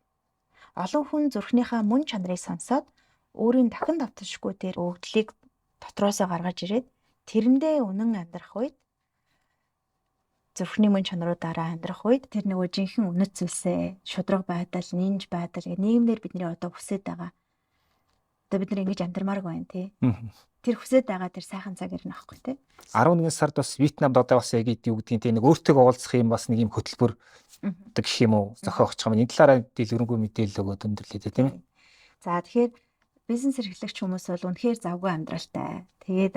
Олон хүн зүрхнийхээ мөн чанарыг сонсоод өөрийн дахин давташгүй тэр өгдлийг дотроосоо гаргаж ирээд тэрэндээ үнэн амьдрах үед зүрхний мөн чанаруудаараа амьдрах үед тэр нөгөө жинхэнэ үнэт зүйлсээ шудраг байдал, нинж байдал гэх нийгэмдэр бидний одоо хүсэж байгаа. Одоо бид нар ингэж амьдрмааргүй байна тий. Тэр хүсэж байгаа тэр сайхан цаг ирнэ аахгүй тий. 11 сард бас Вьетнамд одоо бас яг юу гэдгийг тий нэг өөртөө уулзах юм бас нэг юм хөтөлбөр одоо гэх юм уу зохиогч юм. Энэ талаараа дэлгэрэнгүй мэдээлэл өгөөд өндөрлөө тийм ээ. За тэгэхээр бизнес эрхлэгч хүмүүс бол үнэхээр завгүй амьдралтай. Тэгээд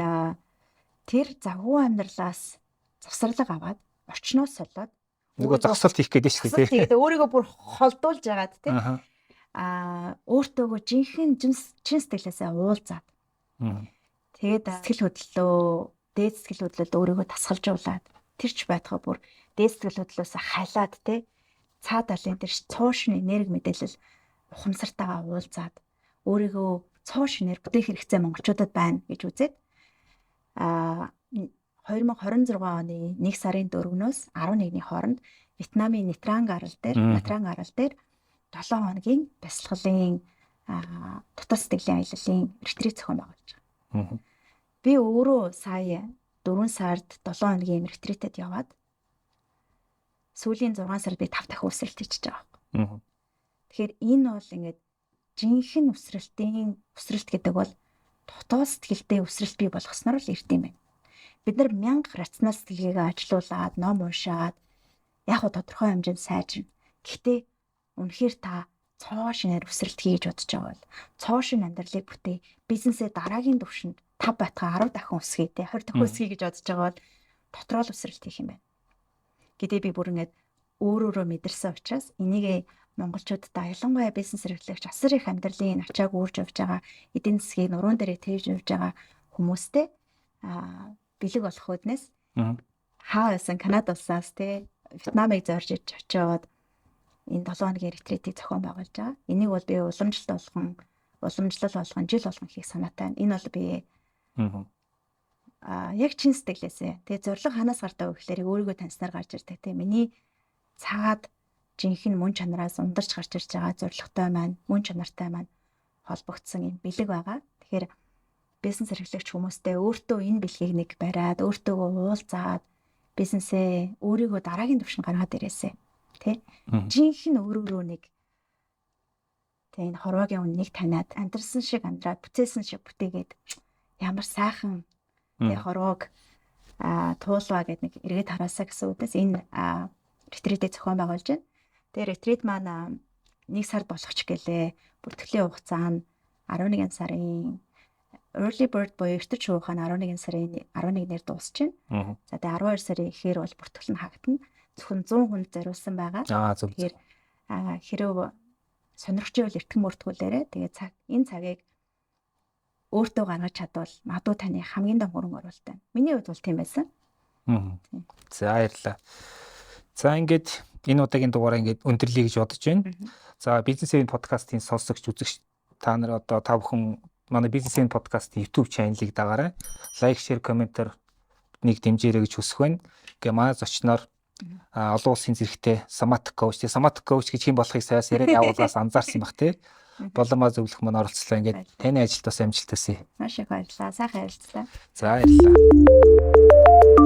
тэр завгүй амьдралаас завсарлага аваад орчноос солиод нөгөө зогсолт хийх гээд шүү дээ. Тэгээд өөрийгөө бүр холдуулж агаад тий. Аа өөртөөгөө жинхэнэ чин сэтгэлээсээ уулзаад. Тэгээд сэтгэл хөдлөлөө дээд сэтгэл хөдлөлд өөрийгөө тасгалжуулаад тэр ч байтугай бүр дээд сэтгэл хөдлөлөөс халиад тий цаа талын тэр цуу шин энерги мэдээлэл ухамсартайгаа уулзаад өөрийгөө цуу шинээр бүтээх хэрэгцээ монголчуудад байна гэж үзээд 2026 оны 1 сарын 4-өөс 11-ний хооронд Вьетнамын Нэтранг арал дээр Натранг арал дээр 7 хоногийн бясалгалын дотоод сэтгэлийн аяллалын ретрит зохион байгуулж байгаа. Би өөрөө сая 4 сард 7 хоногийн ретритэд яваад сүүлийн 6 сард би 5 дахин өсрэлт хийчихэж байгаа байхгүй. Тэгэхээр энэ бол ингээд жинхэнэ өсрэлтийн өсрэлт гэдэг бол дотоод сэтгэлдээ өсрэлт бий болгосноор л ирд юм байна. Бид нар мянга рационал сэтгэлгээгээ ажилуулад, ном уншаад яг хуу тодорхой хэмжээнд сайжирна. Гэхдээ үнэхээр та цоо шинээр өсрэлт хий гэж бодож байгаа бол цоо шин амьдралыг бүтээ, бизнесээ дараагийн түвшинд 5 байтгаа 10 дахин өсгөе те 20 дахин өсгөе гэж бодож байгаа бол дотроо л өсрэлт хийх юм байна. Гэдээ би бүр ингээд өөр өөрөөр мэдэрсэн учраас энийг монголчуудад ялангуяа бизнес эрхлэгч асар их амьдралын ачааг үүрж явж байгаа эдийн засгийг нуруунд дээрээ тээж явж байгаа хүмүүстэй бэлэг болох үүднээс хаа байсан Канада улсаас те Вьетнамыг зорж иж очиод энэ 7 хоногийн ретритийг зохион байгуулж байгаа. Энийг бол би уламжлалт болгон уламжлал болгон жил болгон хийх санаатай байна. Энэ бол би яг чин сэтгэлээсээ. Тэгээ зорилго ханаас гардаг вэ гэхээр өөрийгөө таньснаар гарч ирдэг тийм. Миний цаад жинхэнэ мөн чанараас ундарч гарч ирж байгаа зорилготой маань, мөн чанартай маань холбогдсон юм бэлэг байгаа. Тэгэхээр бизнес эрхлэгч хүмүүстэй өөртөө энэ бэлгийг нэг бариад, өөртөө уулзаад бизнесээ өөрийгөө дараагийн түвшинд гаргаад ирээсэ. Тэ? Жинхэнэ өөрөөрөө нэг тэ энэ хорвоогийн үннийг таниад амьдрсан шиг амьдраад бүтээсэн шиг бүтээгээд ямар сайхан тэ хорвоог туулваа гэд нэг эргээд хараасаа гэсэн үгээс энэ ретритээ зохион байгуулж байна. Тэгээ ретрит маань нэг сард болох ч гэлээ. Бүртгэлийн хугацаа нь 11 сарын early bird буюу эртэж шуухаа нь 11 сарын 11-ээр дуусчихна. За тэгээ 12 сарын эхээр бол бүртгэл нь хаагтана. Зөвхөн 100 хүнд зориулсан байгаа. Тэгэхээр хэрэг сонирхч байвал эртхэн мөртгүүлээрэ. Тэгээ цаг энэ цагийг өөртөө гаргаж чадвал магадгүй таны хамгийн том хөрөнгө оруулалт байна. Миний хувьд бол тийм байсан. За баярлалаа. За ингээд энэ удаагийн дугаараа ингээд өндөрлөе гэж бодож байна. За Бизнес Event подкастын сонсогч үзэгч та нар одоо та бүхэн манай Бизнес Event подкастын YouTube channel-ыг дагаарай. Лайк, share, комментээр нэг дэмжээрэй гэж хүсэх байна. Ингээ манай зочноор Олон улсын зэрэгтэй somatic coach. Somatic coach гэж хэн болохыг саяас ярианы агуулгаас анзаарсан байх тий. Боломаа зөвлөх маань оролцлоо. Ингээд таны ажилд бас амжилт хүсье. Маш их баярлалаа. Сайхан ярилцлаа. За, баярлалаа.